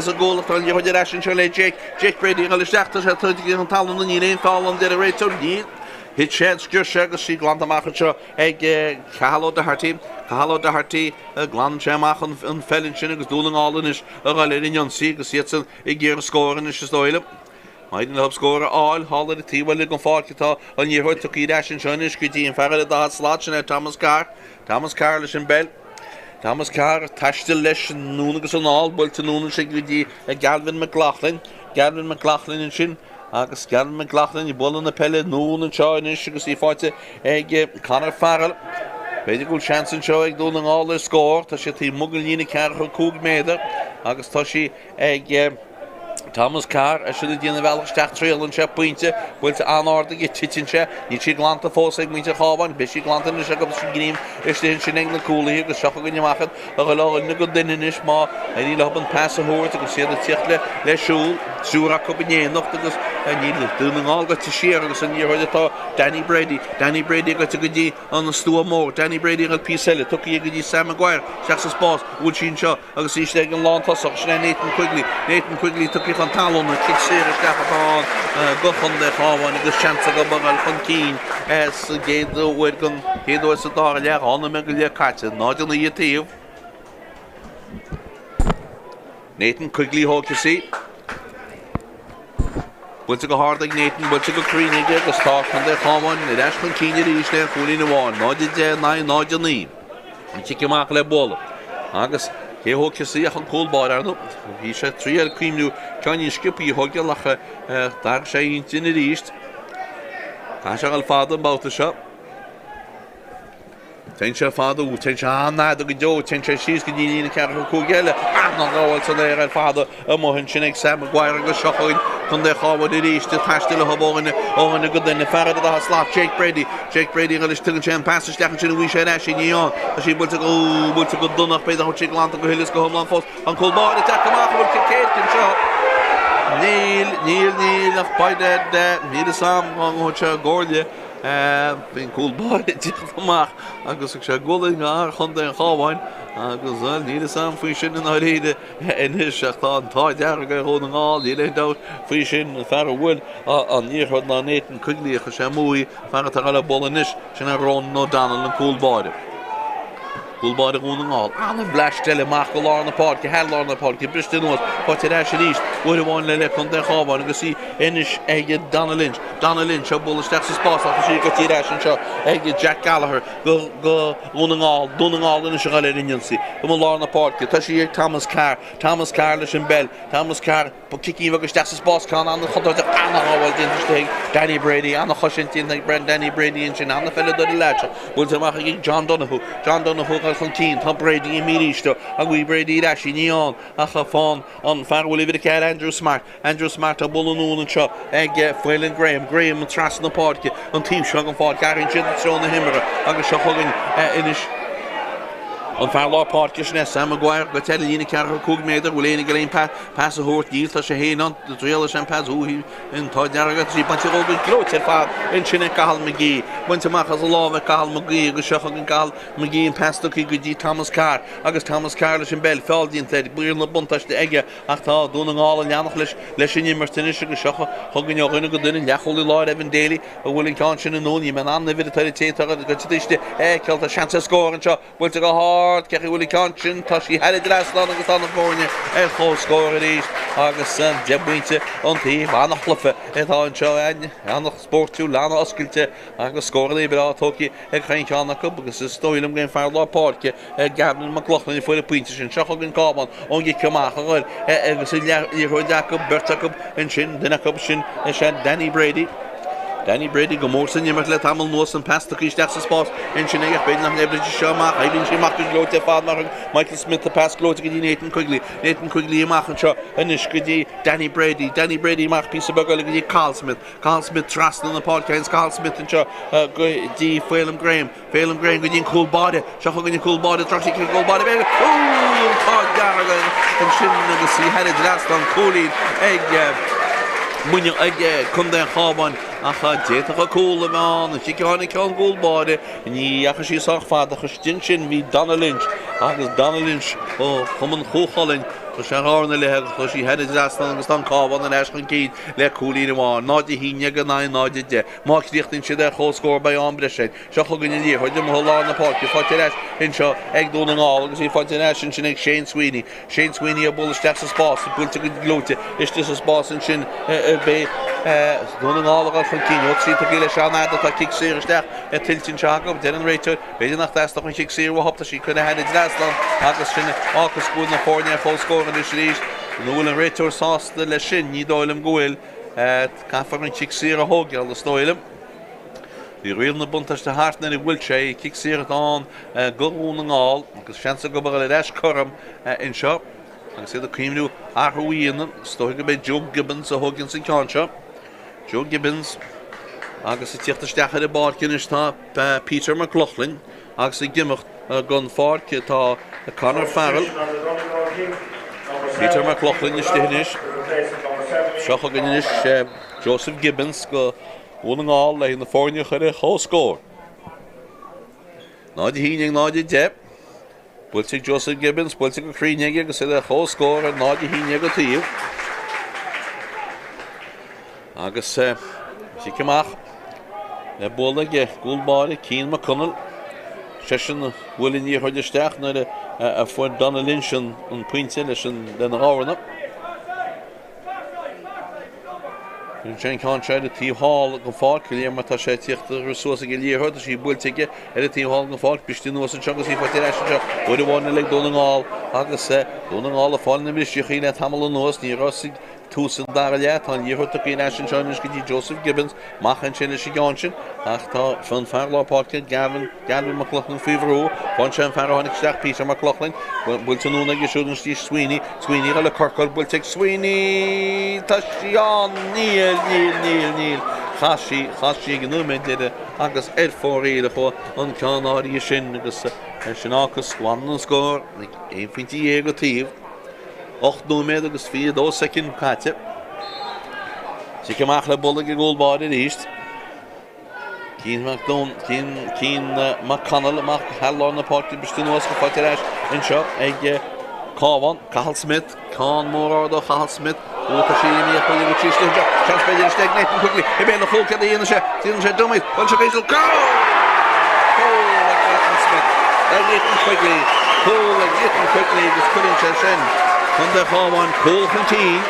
an gcúl ach tá an liathróid ar ais anseo le Jake. Jake Brady ag dul isteach. Tá sé tugtha chun talún. Níl aon feall ann, deir an réiteoir. Níl. Thit sé, sciorr sé agus sí glanta amach anseo ag Cathal O'Doherty. Cathal O'Doherty, glanann sé amach an pheil ansin agus Dún na nGall anois ag dul ar an ionsaí agus iadsan ag iarraidh scór anois is dóigh liom. Má éiríonn leo scór a fháil thall ar an taobh eile den pháirc atá an liathróid tugtha ar ais anseo anois go dtí an fear ar an daichead slat, sin é Thomas Carr. Thomas Carr leis an bpeil. Thomas Carr ag taisteal leis anonn agus anall, buailte anonn ansin go dtí Galvin McLaughlin. Galvin McLaughlin ansin agus Galvin McLaughlin ag bualadh na peile anonn anseo anois agus í faighte ag Conor Farrell. B'fhéidir go bhfuil seans anseo ag Dún na nGall ar scór. Tá sé taobh amuigh den líne ceathracha 5 méadar agus tá sí ag Thomas Carr, eisean ag déanamh a bhealach isteach, triaileann sé pointe, buailte an-ard aige, titeann sé, níl sí glanta fós ag muintir an Chabháin, beidh sí glanta anois acu agus an gníomh istigh ansin ag na cúlaithe agus seo chugainn amach iad a dhul ó dhuine go duine anois má éiríonn leo an pas a thabhairt agus iad ag tíocht le le siúl, triúr acu in éineacht agus níl Dún na nGall gaibhte siar agus an liathróid atá Danny Brady, Danny Brady gaibhte go dtí an stua mór, Danny Brady ag dul píosa eile, tugtha go dtí Sam Maguire, isteach sa spás, an bhfuil sí anseo? Agus í istigh ag an lántosach, sin é Nathan Quigley. Nathan Quigley tugtha chun talún, an cic saor isteach atá ann do Chontae an Chabháin agus seans acu a dhul chun cinn sa gcéad uair den chéad uair sa dara leath, 12 nóiméad caite, 0-9 an taobh. Nathan Quigley thógfas í. Buailte go hard ag Nathan, buailte go cruinn aige agus tá Contae an Chabháin ar ais chun cinn arís le chúilín amháin, 0-10 in aghaidh 0-9. An cic amach le bualadh. Agus cé a thógfas í ach an cúl báire, ar ndóigh. Bhí sé ag triail cuimhniú ceainnín sciobtha a thógáil ach d'athraigh sé a intinn arís. Caithfidh sé a dhul fada an babhta seo. Téann sé fada, ó, téann sé an-fhada go deo, téann sé síos go dtí líne ceathracha cúig eile, an-ghabháil san aer ar fad amuigh ansin ag Sam Maguire agus seo chugainn Contae an Chabháin arís ag taisteal leo ó dhuine, ó dhuine go duine, fear ar an daichead slat, Jake Brady, Jake Brady agus tugann sé an pas isteach ansin, bhí sé ar ais i ndiaidh ann, tá sí buailte go, buailte go dona ach b'fhéidir nach bhfuil sí glanta go huile is go hiomlán fós, an cúl báire ag teacht amach, an bhfuil cic éirice anseo? Níl, níl, níl ach b'fhéidir, níl a fhios agam, an bhfuil sé i gcomhairle. Bhí an cúl báire ag tíocht amach agus thug sé gualainn do fhear Chontae an Chabháin agus bhuel níl fhios a'm faoi sin i ndáiríre anois ach tá an t-ádh dearg ar Dhún na nGall, níl aon dabht faoi sin. An fear a bhuail an liathróid ná Nathan Quigley a chuir sé amú í, fear atá ag dul le bualadh anois, sin é Ronan O'Donnell an cúl báire. Cúl báire Dhún na nGall. An-bhleaist eile amach go lár na páirce, thar lár na páirce, briste anuas, faighte ar ais arís. Uair amháin eile le Contae an Chabháin agus í anois ag Donagh Lynch. Donagh Lynch ag bualadh isteach sa spás ach tá sí gaibhte ar ais anseo ag Jack Gallagher go Dhún na nGall. Dún na nGall anois a ghoil ar an ionsaí. I lár na páirce tá sí ag Thomas Carr. Thomas Carr leis an bpeil. Thomas Carr. Cicín bheag isteach sa spás, ceann an-chontúirteach, an-shábháil déanta istigh ag Danny Brady, an-chosaint déanta ag Danny Brady ansin, an-pheileadóir an leaid seo, buailte amach ag John Donoghue, John Donoghue ag dul chun cinn, tá Brady imithe arís dó, agus Brady ar ais, ní ann ach fán an fear a bhfuil uimhir 4, Andrew Smart, Andrew Smart á bualadh anonn anseo ag Faolan Graham, Graham trasna na páirce, an taobh seo den pháirc, athraíonn siad treo na himeartha agus seo chugainn anois. An fear lár páirce sin é Sam Maguire gaibhte ar an líne 45 méadar, bhfuil éinne ag iarraidh an pas a thabhairt? Níl, tá sé féin ann, triail leis an pas uaithi, an t-ádh dearg air, tá sí bainte dhó go gleoite ar fad ansin ag Cathal McGee. Bainte amach as a lámh ag Cathal McGee agus seo chugainn Cathal McGee an pas tugtha go dtí Thomas Carr agus Thomas Carr leis an bpeil, feall déanta air, riail na buntáiste aige ach tá Dún na nGall ag leanacht leis leis an imirt anois agus seo chugainn ó dhuine go duine, leathchúlaí láir Evan Daly a bhuail an ceann sin anonn, níl mé in ann an uimhir atá ar an té atá gaibhte istigh a fheiceáil, tá seans ar scór anseo. Buailte go hard, cé chaoi a bhfuil an ceann sin? Tá sí thar an dtrasnán agus tá na foirne ar comhscór arís agus 10 bpointe an taobh. An-chluiche atá anseo, an-spóirtiúil, an-oscailte agus scóranna breá tógtha ag chaon cheann acu agus is dóigh liom go an fear lár páirce, Gavin McLaughlin a fuair an pointe sin. Seo chugainn Cábán ón gcic amach a ghoil agus an liathróid acu, beirt acu ansin, duine acu sin is ea Danny Brady. Danny Brady go mór san imirt le tamall anuas, an pas tugtha isteach sa spás ansin aige, b'fhéidir nach n-oibreoidh sé seo amach, oibríonn sé amach go gleoite ar fad mar thug Michael Smith an pas gleoite go dtí Nathan Quigley, Nathan Quigley amach anseo anois go dtí Danny Brady, Danny Brady amach píosa beag eile go dtí Cathal Smith, Cathal Smith trasna na páirce, Cathal Smith anseo go dtí Phelim Graham, Phelim Graham go dtí an cúl báire. Seo chugainn an cúl báire, droch-chic ar an gcúl báire, b'fhéidir. Ó, an t-ádh dearg ansin agus í thar an dtrasnán, cúilín ag Muine ag Contae an Chabháin ach d'fhéadfadh an cúl a bheith ann. An chic a tháinig ón gcúl báire, ní dheachaigh sí sách fada ach istigh ansin bhí Donagh Lynch agus Donagh Lynch ó Chumann Chú Chulainn, chuir sé a dhorn i leith agus chuir sí thar an dtrasnán agus tá an Cabhán ar ais chun cinn le cúilín amháin, 0-11 in aghaidh 0-10. Má chríochnaíonn siad ar comhscór beidh am breise ann. Seo chugainn an liathróid amuigh i lár na páirce, faighte ar ais anseo ag Dún na nGall agus í faighte ar ais ansin ag Shane Sweeney. Shane Sweeney ag bualadh isteach sa spás, buailte go gleoite istigh sa spás ansin beidh Dún na nGall ag dul chun cinn. Ó 3 tugtha le Seán Fhada, tá cic saor isteach tuillte anseo acu, deir an réiteoir, b'fhéidir nach dteastódh an chic saor uathu, tá sí curtha thar an dtrasnán agus sin fágfas go bhfuil na foirne ar comhscór anois arís. An bhfuil an réiteoir sásta leis sin? Ní dóigh liom go bhfuil. Caithfear an cic saor a thógáil, is dóigh liom. Bhí riail na buntáiste thart nuair a bhuail sé, cic saor atá ann do Dhún na nGall agus seans acu a dhul ar ais cothrom anseo agus iad ag cuimhniú athrú a dhéanamh. Is dóigh go mbeidh Joe Gibbons a thóganns an ceann seo. Joe Gibbons agus ag tíocht isteach ar an bpáirc anois tá Peter McLaughlin agus ag imeacht den pháirc tá Conor Farrell. Peter McLaughlin istigh anois. Seo chugainn anois Joseph Gibbons do Dhún na nGall le na foirne a chur ar comhscór. 0 1 0 10. Buailte ag Joseph Gibbons, buailte go cruinn aige agus iad ar comhscór ar 0 1 an taobh. Agus cic amach le bualadh ag cúl báire Cian McConnell. Seisean a bhuail an liathróid isteach nuair a fuair Donagh Lynch an pointe leis an lena dhorna. Cuireann sé an ceann seo ar an taobh thall den pháirc, léir mar tá sé ag tíocht suas ag an liathróid, tá sí buailte aige ar an taobh thall den pháirc, briste anuas anseo agus í faighte ar ais anseo uair amháin eile ag Dún na nGall agus Dún na nGall ag fáil na mbriseachaí le tamall anuas, ní raibh ag tús an dara leath, tá an liathróid tugtha ar ais anseo anois go dtí Joseph Gibbons, amach ansin leis an gceann sin ach tá an fear lár páirce Gavin Gavin McLaughlin faoi bhrú. Faigheann sé an fear a tháinig isteach, Peter McLaughlin. Buailte anonn aige siúd anois go dtí Sweeney. Sweeney ag dul le corcóir buailte ag Sweeney! Tá sí ann! Níl, níl, níl, níl. Chas sí, chas sí ag an nóiméad deiridh agus ar fóraoil a chuaigh an ceann áirithe sin agus sin fágfas go bhfanann an scór ag aon phointe dhéag an taobh. 8 nóiméad agus 22 soicind caite. Cic amach le bualadh ag an gcúl báire arís. Cian Cian McConnell amach thar lár na páirce briste anuas go faighte ar ais anseo ag Cabhán, Cathal Smith, ceann mór ard ó Chathal Smith. Ó tá sí imithe chuig an tríú slite. Seans b'fhéidir istigh ag Nathan Quigley. I mbéal an chúil céard a dhéanann sé? Déanann sé dummy. Bhuel seo Basil. Cúl! Cúl ag Nathan Smith. Ag Nathan Quigley. Cúl ag Nathan Quigley agus cuireann sé sin Contae an Chabháin cúl chun cinn.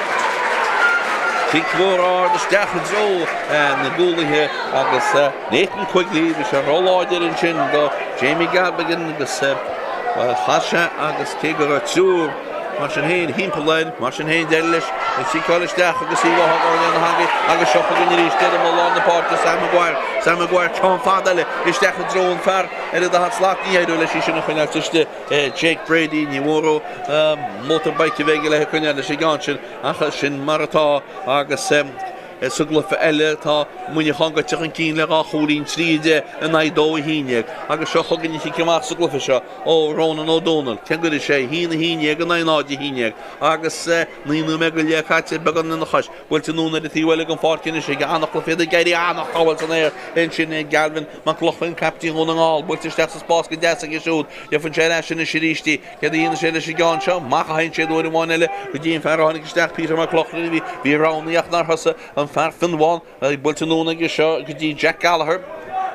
Cic mhór ard isteach i dtreo na gcúlaithe agus Nathan Quigley, bhí sé róláidir ansin do Jamie Galvin agus bhuel chas sé agus cé go raibh triúr mar sin féin thimpeall air, mar sin féin d'éirigh leis an chiceáil isteach agus í a fhágáil lena theangaidh agus seo chugainn arís iad i lár na páirce Sam Maguire, Sam Maguire ceann fada eile isteach i dtreo an fear ar an daichead slat, ní éireoidh leis í sin a choinneáilt istigh. Jake Brady, ní mhór motorbike a bheith aige le coinneáil leis an gceann sin ach sin mar atá agus sa gcluiche eile tá Muineachán gaibhte chun cinn le 2 chúilín, 3-10 in aghaidh 2-11 agus seo chugainn an chic amach sa gcluiche seo ó Ronan O'Donnell. Cén gcuirfidh sé? 1-11 in aghaidh 0-11 agus 9 nóiméad go leith caite beagán lena chois. Buailte anonn ar an taobh eile den pháirc anois ag an-chluiche iad ag éirí an-shábháil san aer ansin ag Galvin McLaughlin, captaen Dhún na nGall, buailte isteach sa spás go deas aige siúd. Gheobhann sé ar ais anois arís í. Céard a dhéanfaidh sé leis an gceann seo? Amach a théann sé uair amháin eile go dtí an fear a tháinig isteach, Peter McLaughlin. Bhí, bhí roghnaithe ach nár thosaigh an fear fionbhán. Buailte anonn aige seo go dtí Jack Gallagher.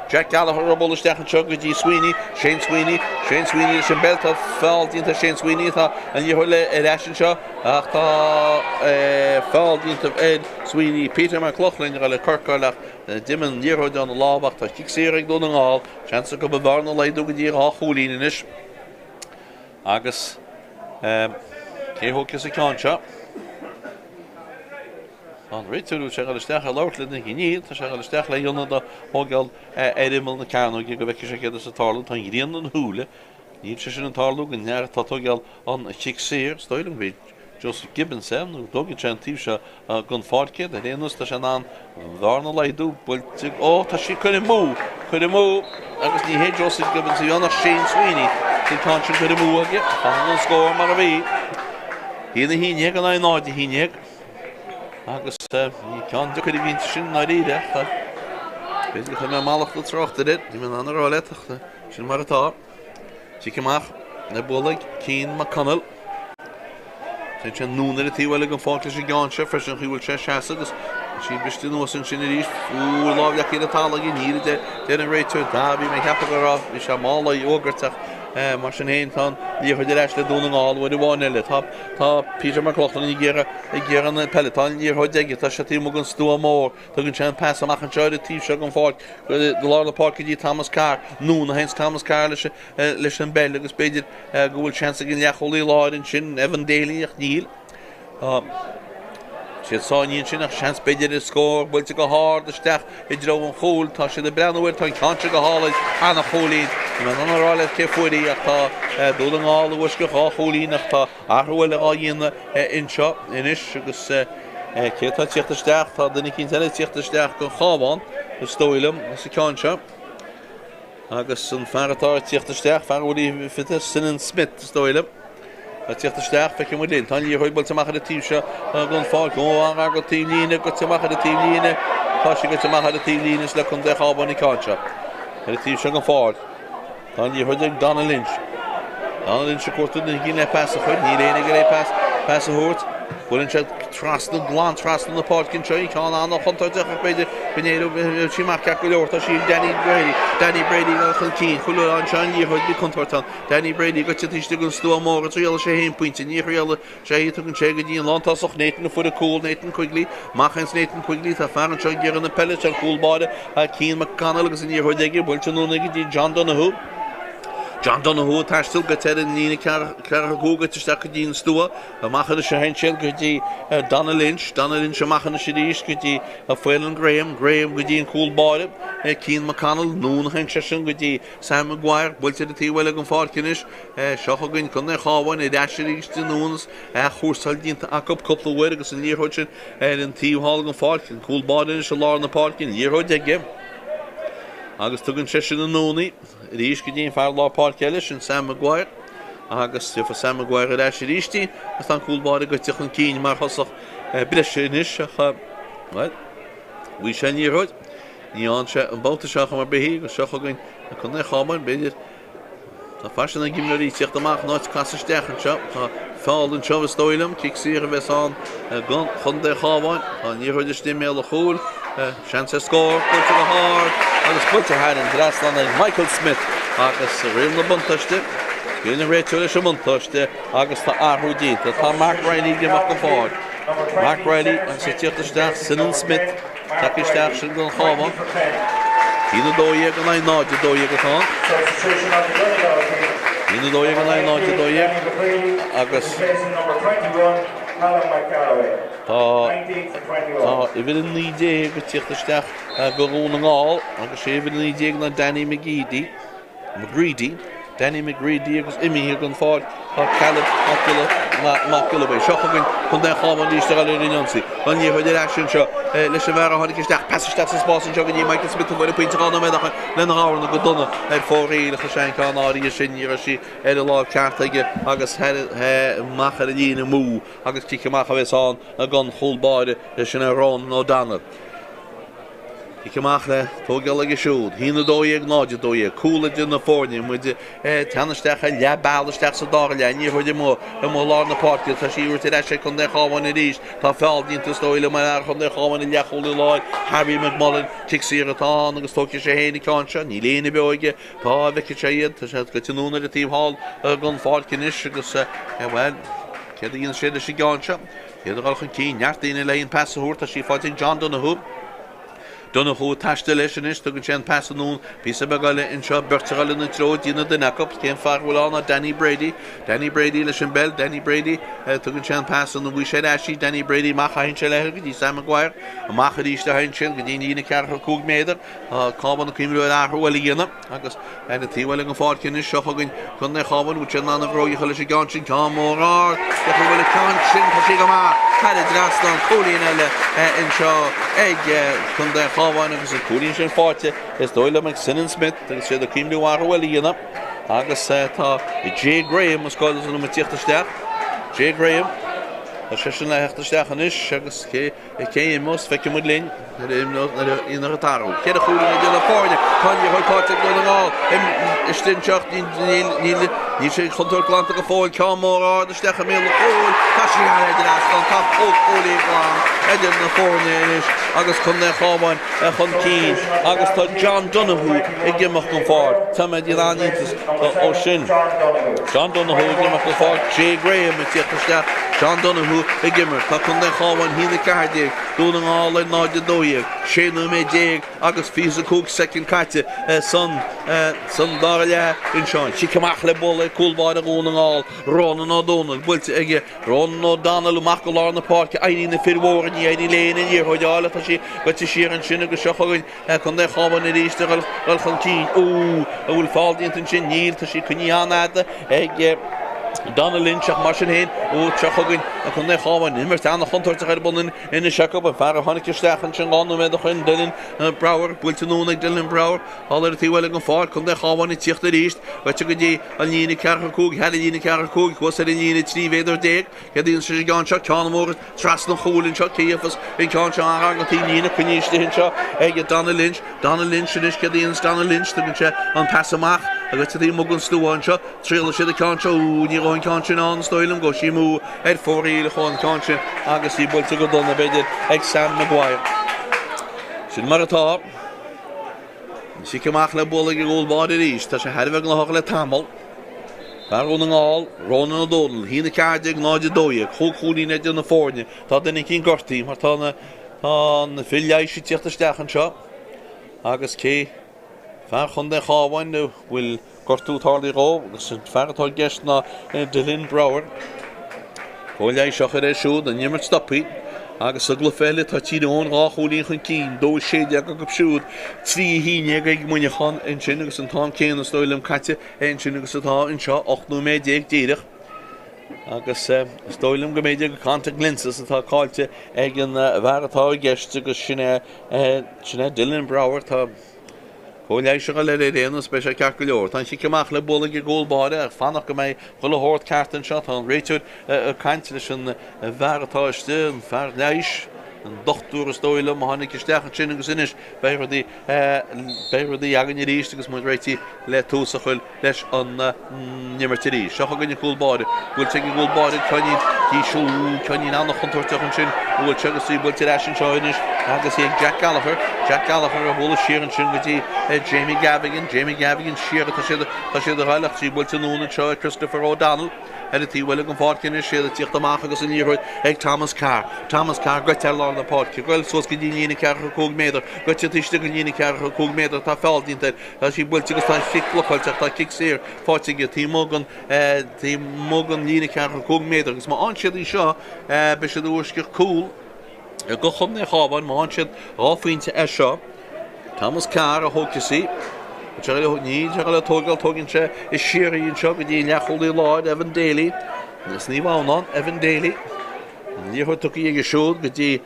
Jack Gallagher ag bualadh isteach anseo go dtí Sweeney, Shane Sweeney, Shane Sweeney leis an bpeil, tá feall déanta ar Shane Sweeney, tá an liathróid ar ais anseo ach tá feall déanta ar Sweeney. Peter McLaughlin ag dul le corcáil ach D'imigh an liathróid óna lámh ach tá cic saor ag Dún na nGall. Seans acu an bhearna a laghdú go dtí 2 chúilín anois. Agus cé thógfas an ceann seo? Tá an réiteoir bhfuil sé ag dul isteach ag labhairt le duine Níl, tá sé ag dul isteach le ionad a thógáil ar imeall na cearnóige go bhfeicfidh sé céard is ag tarlú. Tá an ghrian ina shúile. Níl sé sin ag tarlú don fhear atá ag tógáil an chic saor. Is dóigh liom go bhí Joseph Gibbons é, nó dtógann sé an taobh seo den pháirc iad. Ar aon nós, tá sé in ann an bhearna a laghdú. Buailte, ó, tá sí curtha amú! Curtha amú! Agus ní hé Joseph Gibbons a bhí ann ach Shane Sweeney. Tá an ceann sin curtha amú aige. Fanann an scór mar a bhí. 1, 11 in aghaidh 0, 11. Agus ní ceann deacair a bhí inti sin i ndáiríre ach b'fhéidir gur chuir mé mallacht an tráchtaire. Níl mé in ann a rá leat ach sin mar atá. Cic amach le bualadh ag Cian McConnell. Téann sé anonn ar an taobh eile den pháirc leis an gceann seo freisin, an chaoi a bhfuil sé ag seasamh agus tá sí briste anuas ansin arís. Fuair lámh leagtha ar an talamh aige, níl a deir an réiteoir. Da, bhí mé ag ceapadh go raibh, bhí sé mall á fhógairt ach mar sin féin tá an liathróid ar ais le Dún na nGall uair amháin eile. Tá tá Peter McLaughlin ag iarraidh ag iarraidh na peile. Tá an liathróid aige, tá sé taobh amuigh den stua mór. Tugann sé an pas amach anseo ar an taobh seo den pháirc, go lár na páirce go dtí Thomas Carr. Anonn a théanns Thomas Carr leis an bpeil agus b'fhéidir go bhfuil seans ag an leathchúlaí láir ansin, Evan Daly, ach níl. Tá siad sáinnithe ansin ach seans b'fhéidir ar scór buailte go hard isteach i dtreo an chúil. Tá siad ag breathnú air, tá an ceann seo go hálainn, ana-chúilín. Níl mé in ann a rá leat cé fuair í ach tá Dún na nGall i bhfoisceacht 2 chúilín ach tá athrú eile á dhéanamh anseo anois agus cé atá ag tíocht isteach? Tá duine eicínt eile ag tíocht isteach don Chabhán, is dóigh liom, sa ceann seo. Agus an fear atá ag tíocht isteach, fear a bhfuil fiche, Senan Smith, is dóigh liom, ag tíocht isteach, feicfidh muid linn. Tá an liathróid buailte amach ar an taobh seo den pháirc, ó an go taobh líne, goite amach ar an taobh líne, tá sí goite amach ar an taobh líne, is le Contae an Chabháin an ceann seo. Ar an taobh seo den pháirc. Tá an liathróid ag Donagh Lynch. Donagh Lynch ag cuartú duine éigin le pas a chur. Níl éinne ag iarraidh pas, pas a thabhairt. Buaileann sé trasna, glan trasna na páirce anseo í. Ceann an-chontúirteach ach b'fhéidir go n-éireoidh sí amach ceart go leor. Tá sí ag Danny Brady. Danny Brady ag dul chun cinn. Chuile uair anseo an liathróid bhí contúirt ann. Danny Brady goite taobh istigh den stua mór. An dtriailfidh sé haon pointe. Ní thriailfidh sé. Tugann sé go dtí an lántosach Nathan a fuair an cúl. Nathan Quigley. Amach théanns Nathan Quigley. Tá fear anseo ag iarraidh na peile. Seo an cúl báire. Cian McConnell agus an liathróid aige. Buailte anonn go dtí John Donoghue. John Donoghue ag taisteal goite ar an líne 45 goite isteach go dtí an stua. Amach anois a théann siad go dtí Donagh Lynch. Donagh Lynch amach anois arís go dtí Faolan Graham. Graham go dtí an cúl báire. Cian McConnell. Anonn a théann seisean go dtí Sam Maguire. Buailte ar an taobh eile den pháirc anois. Seo chugainn Contae an Chabháin ar ais arís anonn is athchúrsáil déanta acu cúpla uair agus an liathróid sin ar an taobh thall den pháirc. An cúl báire anois i lár na páirce, an liathróid aige agus tugann seisean anonn í arís go dtí an fear lár páirce eile, sin Sam Maguire agus gheobhaidh Sam Maguire ar ais arís í agus tá an cúl báire goite chun cinn mar thosach breise anois ach, bhuel, bhuaigh sé an liathróid. Ní fhaigheann sé an babhta seo chor ar bith í agus seo chugainn Contae an Chabháin, b'fhéidir. Tá faisean ag imreoirí tíocht amach in áit casadh isteach anseo. Tá feall anseo is dóigh liom. Cic saor a bheas ann don chontae Chabháin. Tá an liathróid istigh i mbéal an chúil. Seans ar scór. Buailte go hard agus buailte thar an dtrasnán ag Michael Smith agus riail na buntáiste. Scaoileann an réiteoir leis an mbuntáiste agus tá athrú déanta. Tá Mark Riley ag imeacht den pháirc. Mark Reilly agus ag tíocht isteach Senan Smith tagtha isteach sin don Chabhán. 1-12 in aghaidh 0-12 atá ann. 1-12 in aghaidh 0-12 agus tá tá uimhir 19 ag tíocht isteach do Dhún na nGall agus sé uimhir 19 ná Danny McGeady. McGreedy, Danny McGreedy agus imithe den pháirc tá Caleb Mac Giolla Mac Giolla Bhuí. Seo chugainn Contae an Chabháin arís ag dul ar an ionsaí. An liathróid ar ais anseo leis an bhfear a tháinig isteach. Pas isteach sa spás anseo go dtí Michael Smith a bhuail an pointe 2 nóiméad ó shin lena dhorn go dona ar fóraoil ach is é an ceann áirithe sin ní raibh sí ar an lámh ceart aige agus amach ar an líne amú agus cic amach a bheas ann don chúl báire sin é Ronan O'Donnell. Cic amach le tógáil aige siúd. 1-12 0-12. Cúl idir na foirne. Muid ag teannadh isteach ar leath bealaigh isteach sa dara leath. An liathróid amuigh amuigh i lár na páirce. Tá sí tabhairt ar ais ag Contae an Chabháin arís. Tá feall déanta is dóigh liom ar fhear Chontae an Chabháin i leathchúlaí láir, Harry McMullen. Cic saor atá ann agus tógfaidh sé féin an ceann seo. Níl éinne beo aige. Tá, a bhfeicfidh sé iad. Tá sé goite anonn ar an taobh thall den pháirc anois agus, bhuel, céard a dhéanfaidh sé leis an gceann seo? Iad ag dul chun cinn, neart daoine le an pas a thabhairt, tá sí faighte ag John Donoghue. Donoghue ag taisteal leis anois, tugann sé an pas anonn, píosa beag eile anseo, beirt ag dul ina treo, déanamh duine acu, cén fear a bhfuil ann ná Danny Brady. Danny Brady leis an bpeil, Danny Brady, tugann sé an pas anonn, bhí sé ar ais í, Danny Brady amach a théann sé leis go dtí Sam Maguire, amach arís a théann siad go dtí an líne ceathracha 5 méadar. Tá Cabhán ag cuimhniú ar athrú eile a dhéanamh agus ar an taobh eile den pháirc anois seo chugainn Contae an Chabháin, bhfuil sé in ann an bhróg a chur leis an gceann sin, ceann mór ard, féach an bhfuil an ceann sin, tá sé go maith, thar an dtrasnán, cúilín eile anseo ag Contae an Chabháin agus an cúilín sin faighte, is dóigh liom, ag Senan Smith agus siad ag cuimhniú athrú eile a dhéanamh agus tá Jay Graham, is dóigh liom, ag tíocht isteach, Jay Graham, tá seisean le theacht isteach anois agus cé Cé a imeos, feicfidh muid linn nuair a imreoidh an t-athrú. Ceithre chúilín idir na foirne. Tá an liathróid faighte ag Dún na nGall. Istigh anseo, níl sé chontúirt glanta go fóill. Ceann mór ard isteach i mbéal an chúil. Tá sí thar an dtrasnán. Tá cúig chúilín glan idir na foirne anois agus Contae an Chabháin chun cinn agus tá John Donoghue ag imeacht den pháirc. Tá mé ag déanamh an-iontas ó sin. John Donoghue ag imeacht den pháirc. Jay Graham ag tíocht isteach. John Donoghue ag imirt. Tá Contae an Chabháin 1-14, Dún na nGall ar 0-12. 16 nóiméad agus 25 soicind caite san san dara leath anseo. Cic amach le bualadh ag cúl báire Dhún na nGall, Ronan Ó Dónaill, buailte aige Ronan O'Donnell amach go lár na páirce. Éiríonn na fir mhóra, ní éiríonn le éinne an liathróid a fháil. Tá sí goite siar ansin agus seo chugainn Contae an Chabháin arís ag dul chun cinn. Ó, an bhfuil feall déanta ansin? Níl, tá sí coinnithe an-fhada ag Donal Lynch ach mar sin féin, ó, seo chugainn Contae an Chabháin. Imirt an-chontúirteach ar bun anois acu. An fear a tháinig isteach ansin 2 nóiméad ó shin, Dylan Brouwer, buailte anonn ag Dylan Brouwer. Thall ar an taobh eile den pháirc, Contae an Chabháin ag tíocht arís. Goite go dtí an líne ceathracha 5, thar an líne ceathracha 5, thuas ar an líne 13 mhéadar. Céard a dhéanfas an gceann seo? Ceann mór trasna an chúil anseo. Cé a dhéanfas an ceann seo? An an taobh líne coinnithe istigh anseo ag Donal Lynch. Donal Lynch anois. Céard a dhéanfas Donal Lynch? Tugann sé an pas amach agus taobh amuigh den slua anseo. Triailfidh siad an ceann seo. Ó, ní raibh an ceann sin ann, is dóigh liom. Gabh sí amú ar fóraoil a chuaigh an ceann sin agus í buailte go dona, b'fhéidir, ag Sam Maguire. Sin mar atá. An cic amach le bualadh ag an gcúl báire arís. Tá sé thar a bheith gnóthach le tamall. Fear Dhún na nGall, Ronan O'Donnell, 1-14, 0-12, chúig chúilín idir na foirne. Tá duine eicínt gortaithe mar tá na tá na fir leighis ag tíocht isteach anseo agus cé fear Chontae an Chabháin a bhfuil Gortú tarlaithe dhó agus an fear atá i gceist ná Dylan Brouwer. Cóir leighis á chur air siúd, an imirt stoptha agus sa gcluiche eile tá Tír Eoghain 2 chúilín chun cinn, 2-16 acu siúd, 3-11 ag Muineachán ansin agus an t-am céanna is dóigh liom caite ansin agus atá anseo, 18 nóiméad díreach. Agus is dóigh liom go mb'fhéidir gur contact lenses atá caillte ag an bhfear atá i gceist agus sin é sin é Dylan Brouwer. Tá Cóir leighis a dhul air ar aon nós, beidh sé ceart go leor. Tá an chic amach le bualadh ag an gcúl báire ach fanacht go mbeidh chuile shórt ceart anseo. Tá an réiteoir ag caint leis an bhfear atá istigh, an fear leighis, an dochtúir is dóigh liom, a tháinig isteach ansin agus anois beidh rudaí, beidh rudaí againn arís agus muid réitithe le tús a chur leis an n-imirt arís. Seo chugainn an cúl báire. Buailte ag an gcúl báire, ceainnín, dísiú, ceainnín an-chontúirteach ansin. Buailte agus í buailte ar ais anseo anois. agus í ag Jack Gallagher. Jack Gallagher á bualadh siar ansin go dtí Jamie Gavigan. Jamie Gavigan siar tá siad tá siad a ghoil ach tá sí buailte anonn anseo ag Christopher O'Donnell. Ar an taobh eile den pháirc anois iad ag tíocht amach agus an liathróid ag Thomas Carr. Thomas Carr goite ar lár na páirce. Ag goil suas go dtí an líne 45 méadar. Goite taobh istigh den líne 45 méadar. Tá feall déanta air. Tá sí buailte agus tá an chic blocáilte ach tá cic saor faighte aige taobh amuigh den taobh amuigh den líne 45 méadar agus má fhaigheann siad í seo beidh siad i bhfoisceacht cúl do Chontae an Chabháin má fhaigheann siad dhá phointe as seo. Thomas Carr a thógfas í. Níl sé le tógáil, tógann sé siar í anseo go dtí an leathchúlaí láir, Evan Daly. As Naomh Adhamhnáin, Evan Daly. An liathróid tugtha aige siúd go dtí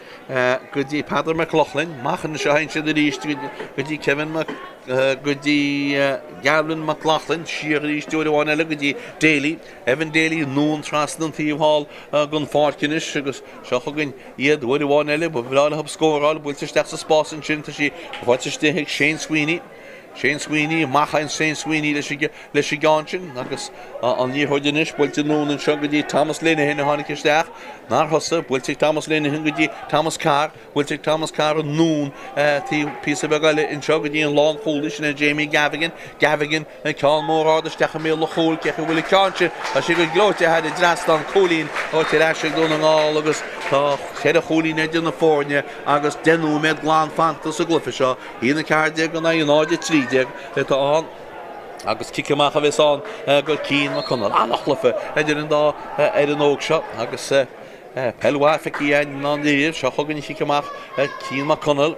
go dtí Peadar McLaughlin. Amach anseo a théann siad arís go dtí Kevin Mac go dtí Gavin McLaughlin. Siar arís uair amháin eile go dtí Daly. Evan Daly anonn trasna an taobh thall den pháirc anois agus seo chugainn iad uair amháin eile. Ba bhreá leo scóráil, buailte isteach sa spás ansin, tá sí faighte istigh ag Shane Sweeney. Shane Sweeney, amach ann Shane Sweeney leis an gceann sin agus an liathróid anois buailte anonn anseo go dtí Thomas Linehan a tháinig isteach nár thosaigh, buailte ag Thomas Linehan go dtí Thomas Carr, buailte ag Thomas Carr anonn taobh píosa beag eile anseo go dtí an lánchúlaí, sin é Jamie Gavigan, Gavigan Ceann mór ard isteach i mbéal an chúil, cé acu a bhfuil an ceann sin? Tá sé go gleoite thar an dtrasnán, cúilín faighte ar ais ag Dún na nGall agus tá cheithre chúilín idir na foirne agus 10 nóiméad glan fanta sa gcluiche seo. 1-14 in aghaidh 0-13 atá ann agus cic amach a bheas ann do Cian McConnell. An-chluiche idir an dá fhoireann óg seo agus peil mhaith feicthe againn i ndáiríre. Seo chugainn an chic amach Cian McConnell.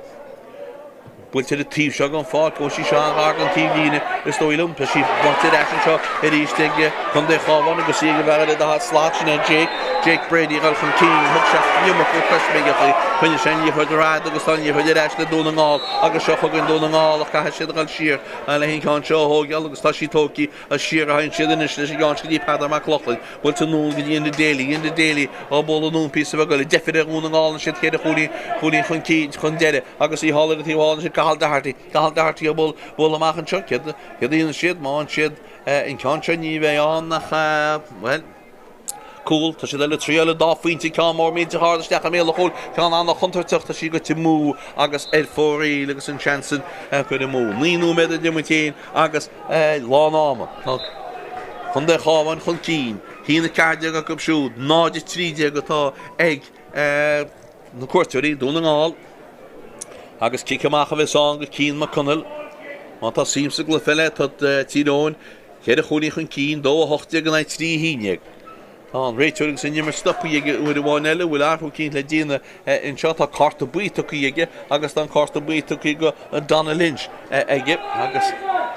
Buailte ar an taobh seo den pháirc, ó sí seo an-ghar don taobhlíne, is dóigh liom. Tá sí buailte ar ais anseo arís ag Contae an Chabháin agus í ag an bhfear eile daichead slat, sin é Jake, Jake Brady ag dul chun cinn. Thug sé an iomarca coisméigeachaí, choinnigh sé an liathróid ar fhad agus tá an liathróid ar ais le Dún na nGall agus seo chugainn Dún na nGall ach caithfidh siad a dhul siar le an ceann seo a thógáil agus tá sí tógtha siar a théann siad anois leis an gceann seo go dtí Peadar Mac Lochlainn. Buailte anonn go dtí Enda Daly, Enda Daly á bualadh anonn píosa beag eile. Deifir ar Dhún na nGall ansin cheithre chúilín, chúilín chun cinn, chun deiridh agus í thall ar an taobh thall ansin Cathal Doherty, Cathal Doherty á bualadh amach anseo. Céard a dhéanann siad? Má fhaigheann siad an ceann seo ní bheidh ann ach, bhuel, cúl. Tá siad eile triail an dá phointe, ceann mór millteach ard isteach i mbéal an chúil, ceann an-chontúirteach, tá sí goite amú agus ar fóraoil agus an seans sin curtha amú. 9 nóiméad idir muid féin agus lán ama. Tá Contae an Chabháin chun cinn, 1-14 acu siúd, 0-13 atá ag na cuairteoirí, Dún na nGall. Agus cic amach a bheas ann do Cian McConnell. Má tá suim sa gcluiche eile, tá Tír Eoghain ceithre chúilín chun cinn, 2-18 in aghaidh 3-11. Tá an réiteoir agus an imirt stoptha aige uair amháin eile, bhfuil athrú eicínt le déanamh anseo. Tá cárta buí tugtha aige agus tá an cárta buí tugtha do Donagh Lynch aige agus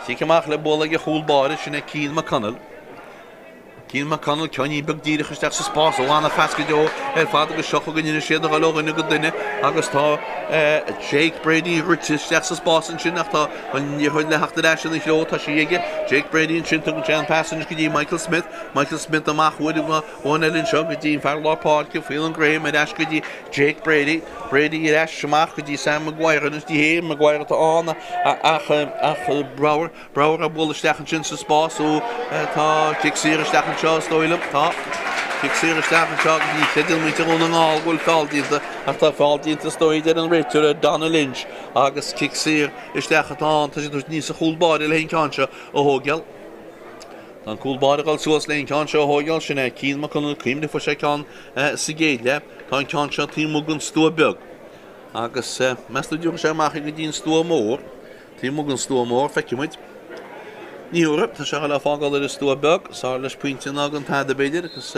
cic amach le bualadh ag an chúl báire, sin é Cian McConnell. Cian McConnell, ceainnín beag díreach isteach sa spás, ó an-phas go deo ar fad agus seo chugainn anois iad a dhul ó dhuine go duine agus tá Jake Brady rite isteach sa spás ansin ach tá an liathróid le theacht ar ais ina threo, tá sí aige. Jake Brady ansin, tugann sé an pas anois go dtí Michael Smith. Michael Smith amach uair amháin eile anseo go dtí an fear lár páirce, Phelan Graham ar ais go dtí Jake Brady. Brady ar ais amach go dtí Sam Maguire anois. Ní hé Maguire atá ann ach ach Brouwer. Brouwer á bualadh isteach ansin sa spás. Ó tá cic saor isteach anseo is dóigh liom. Tá. Cic saor isteach anseo agus ní chreideann muintir Dhún na nGall go bhfuil feall déanta ach tá feall déanta is dóigh deir an réiteoir Donagh Lynch agus cic saor isteach atá ann. Tá siad ag tabhairt aníos an chúl báire le an ceann seo a thógáil. Tá an cúl báire ag dul suas le an ceann seo a thógáil, sin é Cian McConnell, cuimhnigh fuair sé ceann sa gcéad leath. Tá an ceann seo taobh amuigh den stua beag. Agus meas tú an dtiúrfaidh sé amach é go dtí an stua mór? Taobh amuigh den stua mór, feicfidh muid. Ní thiúrfaidh, tá sé le fágáil ar an stua beag, is fearr leis pointe ná gan tada b'fhéidir, agus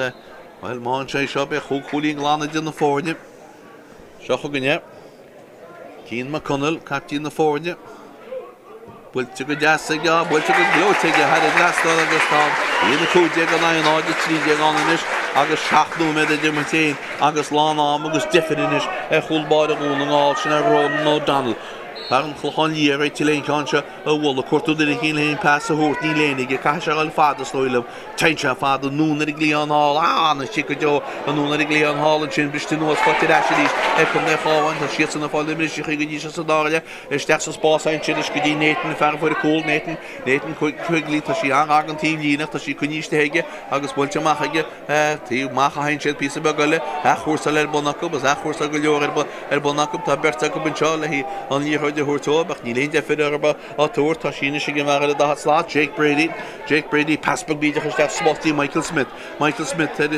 bhuel, má fhaigheann sé seo beidh chúig chúilín glan idir na foirne. Seo chugainn é. Cian McConnell, caiptín na foirne. Buailte go deas aige, buailte go gleoite aige thar an dtrasnán agus tá 1-15 in aghaidh 0-13 ann anois agus 7 nóiméad idir muid féin agus lán am agus deifir anois ar chúl báire Dhún na nGall, sin é Ronan O'Donnell. Fear an Chlocháin Liath réitithe le an ceann seo a bhualadh. Ag cuartú duine eicínt le an pas a thabhairt. Níl éinne aige. Caithfidh sé a dhul fada is dóigh liom. Téann sé fada anonn ar an gcliathán thall. Ana-chic go deo anonn ar an gcliathán thall ansin. Briste anuas faighte ar ais arís ag Contae an Chabháin. Tá siadsan ag fáil na mbriseachaí go dtí seo sa dara leath. Isteach sa spás ansin anois go dtí Nathan, an fear a fuair an cúl. Nathan, Nathan Quigley. Tá sí an-ghar don taobh líne ach tá sí coinnithe istigh aige agus buailte amach aige. Taobh amach a théann siad píosa beag eile. Athchúrsáil ar bun acu agus athchúrsáil go leor ar bun acu. Tá beirt acu anseo le an liathróid a thabhairt dóibh ach níl aon deifir orthu á tabhairt. Tá sí anois ag an bhfear ar an daichead slat, Jake Brady. Jake Brady, pas beag bídeach isteach sa spás dtí Michael Smith. Michael Smith ar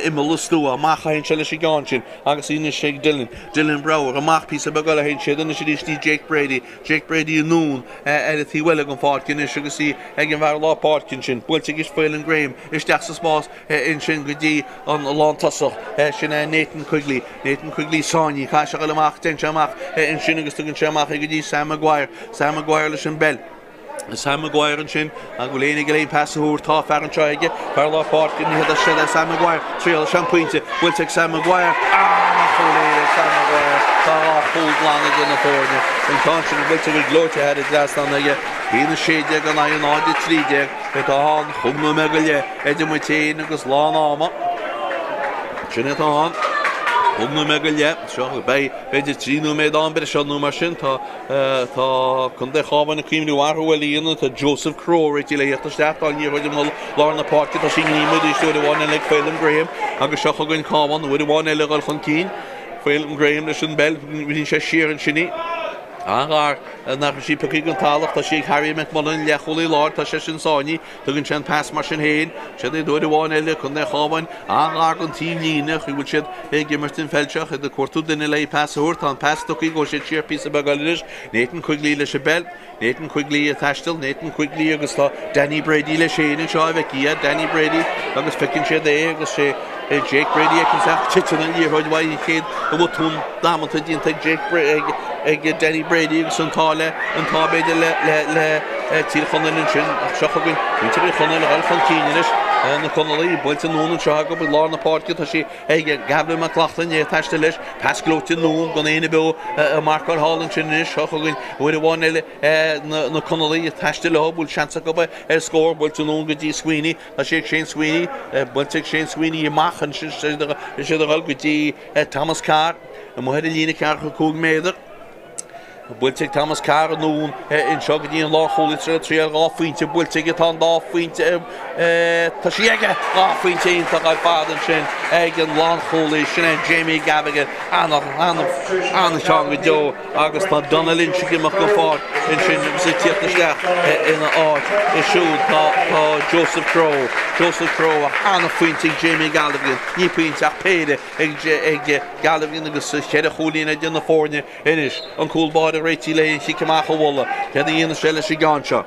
imeall an stua. Amach a théann sé leis an gceann sin agus í anois ag Dylan. Dylan Brouwer. Amach píosa beag eile a théann siad anois arís dtí Jake Brady. Jake Brady anonn ar an taobh eile den pháirc anois agus í ag an bhfear lár páirce ansin. Buailte ag Phelan Graham isteach sa spás ansin go dtí an lántosach. Sin é Nathan Quigley. Nathan Quigley sáinnithe. Caithfidh sé a dhul amach. Téann sé amach ansin agus tugann sé amach é go dtí Sam Maguire. Sam Maguire leis an bpeil. Sam Maguire ansin, an bhfuil éinne aige le pas a thabhairt? Tá fear anseo aige, fear lár páirce, ní hé sin é Sam Maguire, triail sé an pointe, buailte ag Sam Maguire, an-chúl ag Sam Maguire, tá dhá chúl glan idir na foirne, an ceann sin buailte go gleoite thar an dtrasnán aige, 1-16 in aghaidh 0-13 atá ann, chúig nóiméad go leith idir muid féin agus lán ama, sin atá ann, chúig nóiméad go leith, seo beidh b'fhéidir 3 nóiméad am breise nó mar sin, tá. Tá Contae an Chabháin ag cuimhniú athrú eile a dhéanamh. Tá Joseph Crowe réitithe le theacht isteach. Tá an liathróid i lár na páirce. Tá sí i ngníomh arís uair amháin eile ag Phelan Graham agus seo chugainn Cabhán uair amháin eile a dhul chun cinn. Phelan Graham leis an bpeil. Ritheann sé siar ansin í. An-ghar nach raibh sí pioctha den talamh. Tá sí ag Harry McMullen, leathchúlaí láir. Tá seisean sáinnithe. Tugann sé an pas mar sin féin. Siad iad uair amháin eile, Contae an Chabháin, an-ghar don taobh líne. Chaoi bhfuil siad ag imirt an pheil seo, iad ag cuartú duine le pas a thabhairt. Tá an pas tugtha, gabhfaidh siad siar píosa beag eile anois. Nathan Quigley leis an bpeil. Nathan Quigley ag taisteal. Nathan Quigley agus tá Danny Brady leis féin anseo a bhfeicfidh iad. Danny Brady agus feiceann siad é agus sé Jake Brady ag isteach. Titeann an liathróid uaidh an chéad bhotún damanta déanta ag Jake ag Danny Brady agus an t-ádh le an t-ádh b'fhéidir le le le Tír Chonaill ansin ach seo chugainn muintir Thír Chonaill a dhul chun cinn anois. Na Conallaigh buailte anonn anseo acu i lár na páirce tá sí ag Gavin McLaughlin é ag taisteal leis pas gleoite anonn gan éinne beo ag marcáil thall ansin anois seo chugainn uair amháin eile na Conallaigh ag taisteal leo bhfuil seans acu ar scór buailte anonn go dtí Sweeney Tá sí ag Shane Sweeney, buailte ag Shane Sweeney amach ansin siad a dhul go dtí Thomas Carr, amuigh ar an líne 45 méadar. Buailte ag Thomas Carr anonn anseo go dtí an lánchúlaí tar triail dhá phointe buailte aige tá an dá phointe tá sí aige dhá phointe iontach ar fad ansin ag an lánchúlaí sin é Jamie Gavigan an-cheann go deo. Agus tá Donagh Lynch ag imeacht den pháirc ansin agus ag tíocht isteach ina áit siúd tá Joseph Crowe. Joseph Crowe ach an-phointe ag Jamie Galligan. Ní pointe ach péire ag Galligan agus cheithre chúilín idir na foirne anois. An cúl báire réitithe le an chic amach a bhualadh. Céard a dhéanfas sé leis an gceann seo?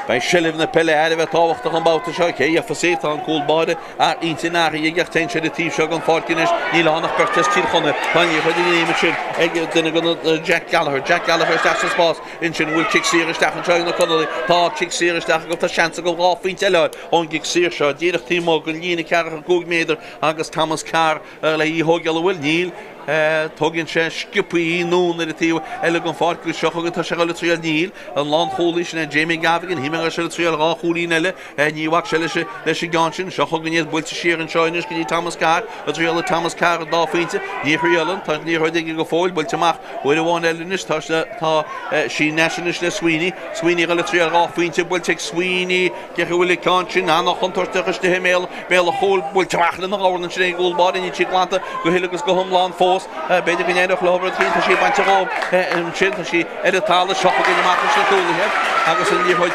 Beidh seilbh na peile thar a bheith tábhachtach an babhta seo. Cé a gheofas í? Tá an cúl báire a intinn athraithe aige ach téann sé ar an taobh seo den pháirc anois. Níl ann ach beirt as Tír Chonaill. Tá an liathróid i ngníomh ansin ag duine de na Jack Gallagher. Jack Gallagher isteach sa spás ansin. An bhfuil cic saor isteach anseo ag na Conallaigh? Tá cic saor isteach acu. Tá seans acu dhá phointe eile a fháil ón gcic saor seo. Díreach taobh amuigh den líne 45 méadar agus Thomas Carr le í a thógáil an bhfuil? Níl. Tógann sé sciobtha í anonn ar an taobh eile den pháirc agus seo chugainn tá sé ag dul ag triail níl. An lánchúlaí sin é Jamie Gavigan. Shíl mé go raibh sé ag triail dhá chúilín eile. Ní bhac sé leis leis an gceann sin. Seo chugainn iad buailte siar anseo anois go dtí Thomas Carr. An dtriailfidh Thomas Carr an dá phointe. Ní thriaileann. Tá an liathróid aige go fóill. Buailte amach uair amháin eile anois. Tá tá sí anois anois le Sweeney. Sweeney ag dul ag triail dhá phointe. Buailte ag Sweeney. Cé chaoi a bhfuil an ceann sin an-chontúirteach istigh i mbéal béal an chúil, buailte amach lena dhorn ansin ag an gcúl báire, níl sí glanta go huile agus go hiomlán fós. B'fhéidir go n-éireodh leo rud éicint, tá sí bainte dhóibh ansin, tá sí ar an talamh, seo chugainn amach leis na cúlaithe agus an liathróid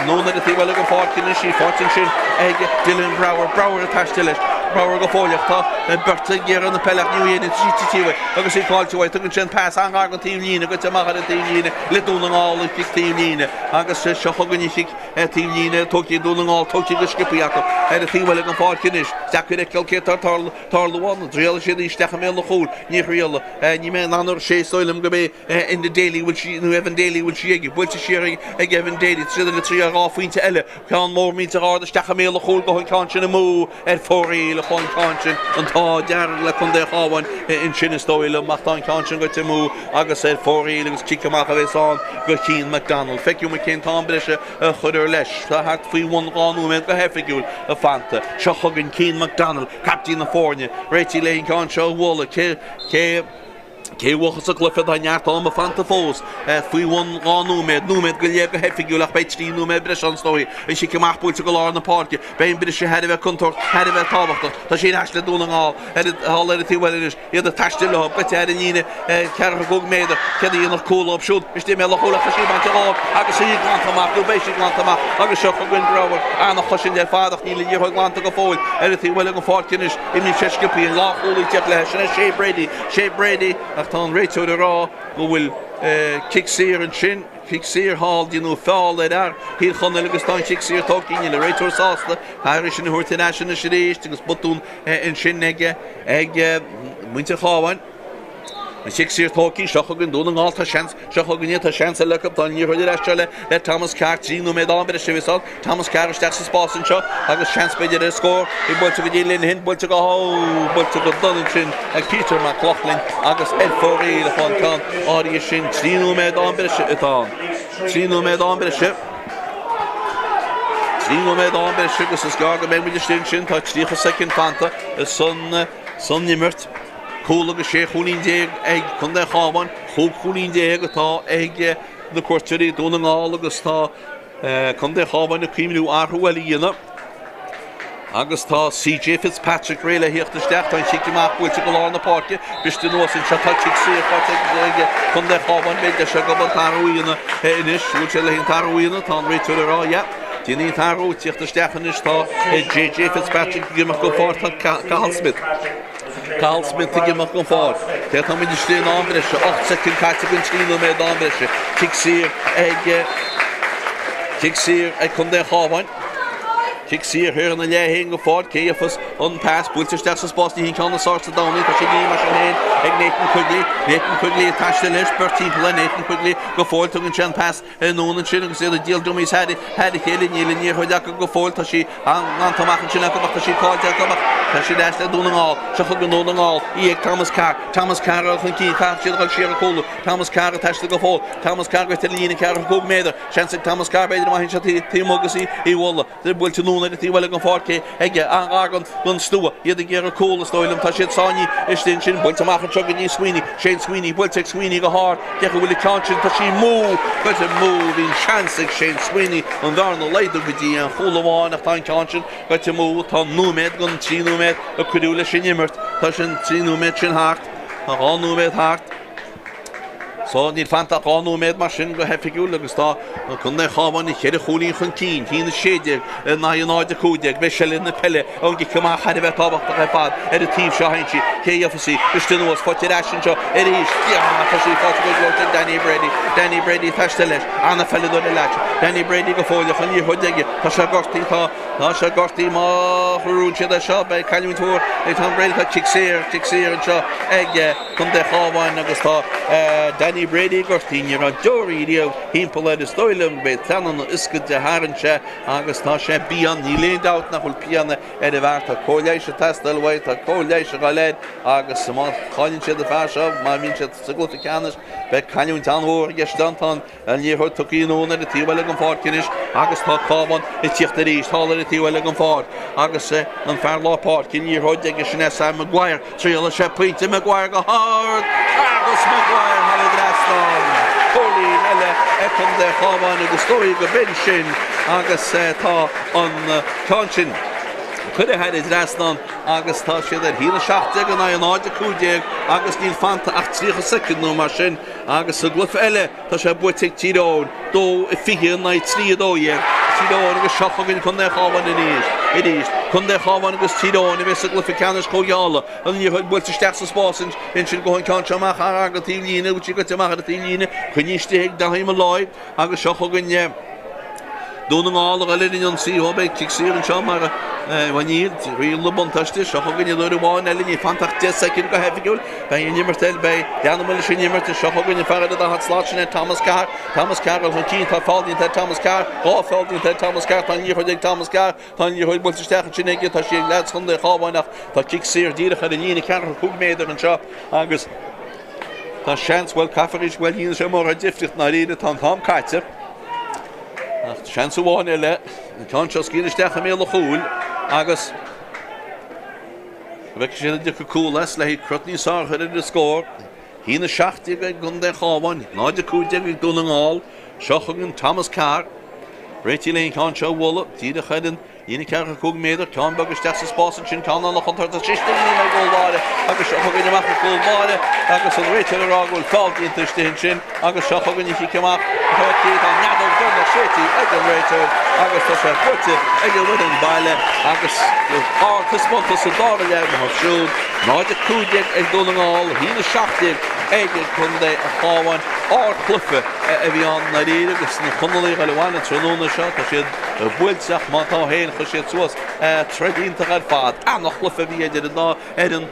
anonn ar an taobh eile den pháirc anois, í faighte ansin ag Dylan Brouwer, Brouwer ag taisteal leis, Brouwer go fóill ach tá beirt ag iarraidh na peile ach ní bhfuil sí tite uaidh agus í caillte uaidh, tugann sé an pas an-ghar don taobh líne, goite amach ar an taobh líne le Dún na nGall an chic taobh líne agus seo chugainn an chic Taobh líne, tógtha ag Dún na nGall, tógtha go sciobtha acu. Ar an taobh eile den pháirc anois, deacair a fheiceáil céard atá ag tarlú ann. An dtriailfidh siad í isteach i mbéal an chúil? Ní thriailfidh. Níl mé in ann sé is dóigh liom gurb é Enda Daly a bhfuil sí, nó Evan Daly a bhfuil sí aige. Buailte siar ag Evan Daly. Tá siad ag triail ar dhá phointe eile. Ceann mór millteach ard isteach i mbéal an chúil gabh an ceann sin amú ar fóraoil a chuaigh an ceann sin an t-ádh dearg le Contae an Chabháin ansin is dóigh liom ach tá an ceann sin goite amú agus ar fóraoil agus cic amach a bheas ann go Cian McDonald. Feicfidh muid cén t-am breise a chuirfear leis. Tá thart faoi bhun 2 nóiméad go hoifigiúil fanta. Seo chugainn Cian McDonald, captaen na foirne, réitithe le an ceann seo a bhualadh. Cé cé Cé a bhuafas an cluiche? Tá neart ama fanta fós, faoi bhun 2 nóiméad, nóiméad go leith go hoifigiúil ach beidh 3 nóiméad breise ann is dóigh. An cic amach buailte go lár na páirce. Beidh an briseadh thar a bheith contúirteach, thar a bheith tábhachtach. Tá sí ar ais le Dún na nGall thall ar an taobh eile anois. Iad ag taisteal leo, goite thar an líne ceathracha cúig méadar. Céard a dhéanfadh cúl leo siúd? Istigh i mbéal an chúil ach tá sí bainte dhóibh agus í glanta amach nó beidh sí glanta amach agus seo chugainn Brouwer. An-chosaint ar fad ach níl an liathróid glanta go fóill ar an taobh eile den pháirc anois. Imíonn sé sciobtha, an lánchúlaí ag teacht léi. Sin é Shea Brady. Shea Brady, ach tá an réiteoir ag rá go bhfuil cic saor ansin, cic saor thall, déanadh feall ar fhear Thír Chonaill agus tá an cic saor tógtha, níl an réiteoir sásta, caithfear é sin a thabhairt ar ais anois arís agus botún ansin ag ag muintir Chabháin. An cic saor tógtha, seo chugainn Dún na nGall, tá seans, seo chugainn iad, tá seans eile acu, tá an liathróid ar ais seo le le Thomas Carr, 3 nóiméad am breise a bheas ann. Thomas Carr isteach sa spás anseo agus seans b'fhéidir ar scór. Í buailte go dtí Linehan, buailte go buailte go dona ansin ag Peter Mac Lochlainn agus ar fóraoil atá an ceann áirithe sin. 3 nóiméad am breise atá ann. 3 nóiméad am breise. 3 nóiméad am breise agus is gearr go mbeidh muid istigh ansin. Tá 30 soicind fanta san san imirt. Cúl agus 16 chúilín ag Contae an Chabháin, 15 chúilín atá ag na cuairteoirí Dún na nGall agus tá Contae Chabháin ag cuimhniú athrú eile a dhéanamh agus tá CJ Fitzpatrick réidh le thíocht isteach. Tá an chic amach buailte go lár na páirce, briste anuas anseo. Tá cic saor faighte ag Contae Chabháin. Beidh deis acu an t-athrú a dhéanamh anois. Bhfuil sé le an t-athrú a dhéanamh? Tá an réiteoir ag rá yeah. Déanfaidh an t-athrú, tíocht isteach anois tá JJ Fitzpatrick ag imeacht den pháirc. Tá Cathal Smith. Cathal Smith ag imeacht den pháirc. Cé tá muid istigh in am breise? 8 soicind caite den 3 nóiméad am breise. Cic saor ag Cic saor ag Contae an Chabháin. Cic saor thiar ina leath féin den pháirc. Cé gheofas an pas buailte isteach sa spás? Ní hí an ceann is fearr sa domhan í. Tá sí imithe mar sin féin ag Nathan Quigley. Nathan Quigley ag taisteal leis. Beirt timpeall air. Nathan Quigley go fóill. Tugann sé an pas anonn ansin agus iad ag díol dummies thar a chéile. Níl an liathróid acu go fóill. Tá sí glanta amach ansin acu ach tá sí caillte acu ach tá sí ar ais le Dún na nGall. Seo chugainn Dún na Ngall. Í ag Thomas Carr. Thomas Carr chun cinn. Caithfidh siad a dhul siar ag cúlú. Thomas Carr ag taisteal go fóill. Thomas Carr goite ar an líne 45 méadar. Seans ag Thomas Carr b'fhéidir amach anseo taobh amuigh agus í a bhualadh. Buailte anonn ar an taobh eile den pháirc é aige. An-ghar don stua. Iad ag iarraidh cúl is dóigh liom. Tá siad sáinnithe istigh ansin. Buailte amach anseo go dtí Sweeney. Shane Sweeney buailte ag Sweeney go hard. Cé acu bhfuil an ceann sin? Tá sí amú. Goite amú. Bhí an seans ag Shane Sweeney an bhearna a laghdú go dtí aon chúl amháin ach tá an ceann sin goite amú. Tá nóiméad den 3 nóiméad a cuireadh leis an imirt. Tá sin 3 nóiméad sin thart. Tá 2 nóiméad thart. So, níl fanta ach 2 nóiméad mar sin go hoifigiúil agus tá Contae an Chabháin cheithre chúilín chun cinn, 1-16 in aghaidh 0-15. Beidh seilbh na peile ón gcic amach thar a bheith tábhachtach ar fad ar an taobh seo ansin. Cé a gheofas í? Briste anuas, faighte ar ais anseo arís. Tá sí faighte go gleoite ag Danny Brady. Danny Brady ag taisteal leis. An-pheileadóir an leaid seo. Danny Brady go fóill ach an liathróid aige. Tá sé gortaithe. Tá Tá sé gortaithe. Má chruthóidh siad é seo beidh cailliúint mhór ag Tom Brady. Tá cic saor, cic saor anseo ag. Contae Chabháin agus tá Danny Brady gortaithe. Ní raibh deoraí riamh thimpeall air. Is dóigh liom gurb é pleananna ioscaide a tharraing sé agus tá sé pian. Níl aon dabht nach bhfuil pian ar an bhfear. Tá cóir leighis ag teastáil uaidh, tá cóir leighis ag dul air agus má chailleann siad an fear seo, má bhíonn siad sa gcluiche ceannais, beidh cailliúint an-mhór i gceist ann. Tá an An liathróid tugtha anonn ar an taobh eile den pháirc anois agus tá Cabhán ag tíocht arís thall ar an taobh eile den pháirc agus an fear lár páirce an liathróid aige sin é Sam Maguire. Triailfidh sé pointe Maguire go hard agus Maguire thar an dtrasnán. Cúilín eile ag Contae an Chabháin agus dóigh go b'in sin agus tá an ceann sin curtha thar an dtrasnán agus tá siad ar 1-17 in aghaidh 0-15 agus níl fanta ach 30 soicind nó mar sin Agus sa gcluiche eile, tá sé buaite ag Tír Eoghain, 2-20 in aghaidh 3-12. Tír Eoghain agus seo chugainn Contae an Chabháin arís. Arís, Contae an Chabháin agus Tír Eoghain a bheas sa gcluiche ceannais Chúige Uladh. An liathróid buailte isteach sa spás ansin go an ceann seo amach thar an taobh líne, bhfuil sí goite amach ar an taobh líne, coinnithe istigh ag Daithí Molloy agus seo chugainn. Dún na nGall a dhul ar an ionsaí. Ó, beidh cic saor anseo mar a bhain riail na buntáiste. Seo chugainn an uair amháin eile, níl fanta ach 10 soicind go hoifigiúil. Beidh an imirt eile, beidh, leanfaidh muid leis an imirt. Seo chugainn an fear ar an daichead slat, sin é Thomas Carr. Thomas Carr ag dul chun cinn, tá feall déanta ar Thomas Carr, dhá feall déanta ar Thomas Carr, tá an liathróid ag Thomas Carr, tá an liathróid buailte isteach ansin aige, tá sí ag leaids Chontae an Chabháin ach tá cic saor díreach ar an líne ceathracha cúig méadar anseo agus tá seans, bhuel caithfear arís, bhuel ní dhéanfaidh sé mórán difríocht i ndáiríre, tá an t-am caite. Ach seans amháin eile, an ceann seo scaoilte isteach i mbéal an chúil agus an bhfeicfidh siad an dtiocfaidh cúl as le haghaidh crot níos fearr a chur ar an scór. 1-17 ag contae an Chabháin, 0-15 ag Dún na nGall. Seo chugainn Thomas Carr. Réitithe le an ceann seo a bhualadh díreach ar an líne 45 méadar, ceann beag isteach sa spás ansin, ceann an-chontúirteach istigh in ar gcúl báire agus seo chugainn amach an cúl báire agus an réiteoir ag rá go bhfuil feall déanta istigh ansin agus seo chugainn an chic amach. Tá an fheadóg deireanach séidte ag an réiteoir agus tá sé buaite ag an bhfoireann baile agus ardtaispeántas sa dara leath amuigh siúd. 0-15 ag Dún na nGall, 1-17 ag Contae an Chabháin. Ardchluiche a bhí ann i ndáiríre agus na Conallaigh ag dul abhaile an tráthnóna seo. Tá siad buailte ach má tá féin chuir siad suas troid iontach ar fad. Ana-chluiche a bhí idir an dá fhoireann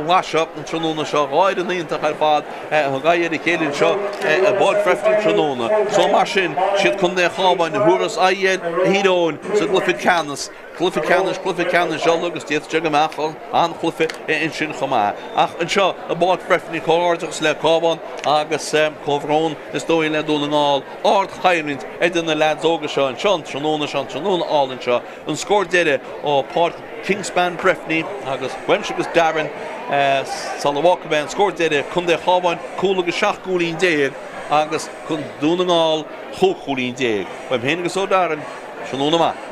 mhaith seo an tráthnóna seo. Dhá fhoireann iontach ar fad a thug aghaidh ar a chéile anseo i bPáirc Bhreifne an tráthnóna. So mar sin, siad Contae an Chabháin a thabharfas aghaidh ar Thír Eoghain sa gcluiche ceannais. Cluiche ceannais, cluiche ceannais Uladh agus d'fhéadfadh sé go mbeadh an-chluiche ansin chomh maith. Ach anseo i bPáirc Bhreifne, comhghairdeachas le Cabhán agus comhbhrón is dóigh le Dún na nGall. Ardchoimhlint idir na leaids óga seo anseo an tráthnóna seo, an tráthnóna álainn seo. An scór deiridh ó Pháirc Kingspan Breffni agus uaimse agus Darren sula bhfágfaidh mé an scór deiridh, Contae an Chabháin, cúl agus 17 gcúilín agus Dún na nGall, 15 chúilín. Uaim féin agus ó Darren, tráthnóna maith.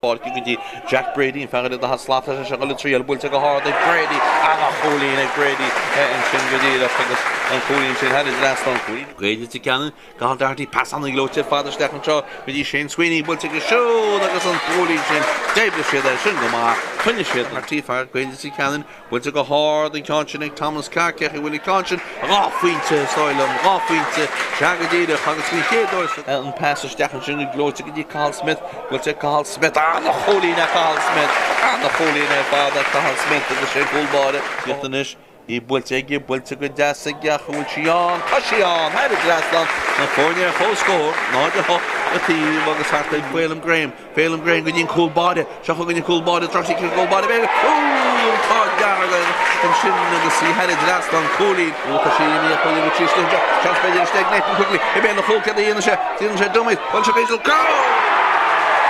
Páirce go dtí Jack Brady, an fear ar an daichead slat tá sé ag dul ag triail, buailte go hard ag Brady, ana-chúilín ag Brady ansin go díreach agus an cúilín sin thar an dtrasnán. Cúilín Gaeil Leitir Ceanainn, Cathal Doherty, pas an-ghleoite ar fad isteach anseo go dtí Shane Sweeney, buailte aige siúd agus an cúilín sin, d'oibrigh siad air sin go maith, choinnigh siad Doherty, fear Gaeil Leitir Ceanainn, Buailte go hard an ceann sin ag Thomas Carr, cé acu a bhfuil an ceann sin? Dhá phointe, is dóigh liom, dhá phointe, sea go díreach, agus faoin chéad uair sa. An pas isteach ansin go gleoite go dtí Cathal Smith, buailte ag Cathal Smith, an-chúilín ag Cathal Smith, an-chúilín ar fad ag Cathal Smith agus sé cúl báire. Tíocht anois, í buailte aige, buailte go deas aige ach an bhfuil sí ann? Tá sí ann! Thar an dtrasnán, na foirne ar comhscór, 0-8 an taobh agus thart ag Phelim Graham. Phelim Graham go dtí an cúl báire. Seo chugainn an cúl báire. Drochchic ar an gcúl báire. B'fhéidir. An t-ádh dearg ansin agus í thar an dtrasnán. Cúilín. Ó, tá sí imithe chuig an tríú slí. Seans b'fhéidir istigh ag Nathan Quigley. I mbéal an chúil céard a dhéanann sé? Déanann sé dummy. Bhuel, seo go Cúl!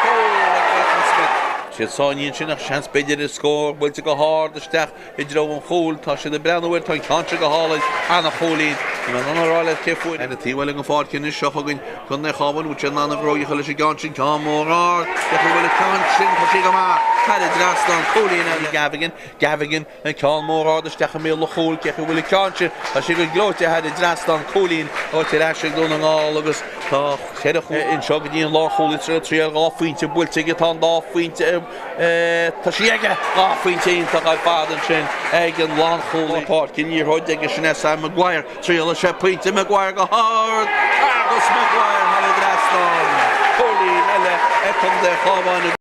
Cúl ag Nathan Smith. Siad sáinnithe ansin ach seans b'fhéidir ar scór. Buailte go hard isteach. I dtreo an chúil, tá siad ag breathnú air, tá an ceann seo go hálainn, ana-chúilín. Níl mé in ann a rá leat cé fuair. Ar an taobh eile den pháirc anois, seo chugainn Contae an Chabháin, bhfuil sé in ann an bhróig a chur leis an gceann sin, ceann mór ard, cé acu a bhfuil an ceann sin, tá sí go maith, thar an dtrasnán, cúilín eile. Gavigan, Gavigan, an ceann mór ard isteach i mbéal an chúil, cé acu a bhfuil an ceann sin, tá sí go gleoite thar an dtrasnán, cúilín, faighte ar ais ag Dún na nGall agus tá ceithre chúl anseo go dtí an lánchúlaí tar triail dhá phointe buailte aige, tá an dá phointe. Tá sí aige! Dhá phointe iontach ar fad ansin ag an lánchúlaí páirce. An liathróid aige sin é Sam Maguire. Triailfidh sé pointe Maguire go hard agus Maguire thar an dtrasnán. Cúilín eile ag Contae an Chabháin.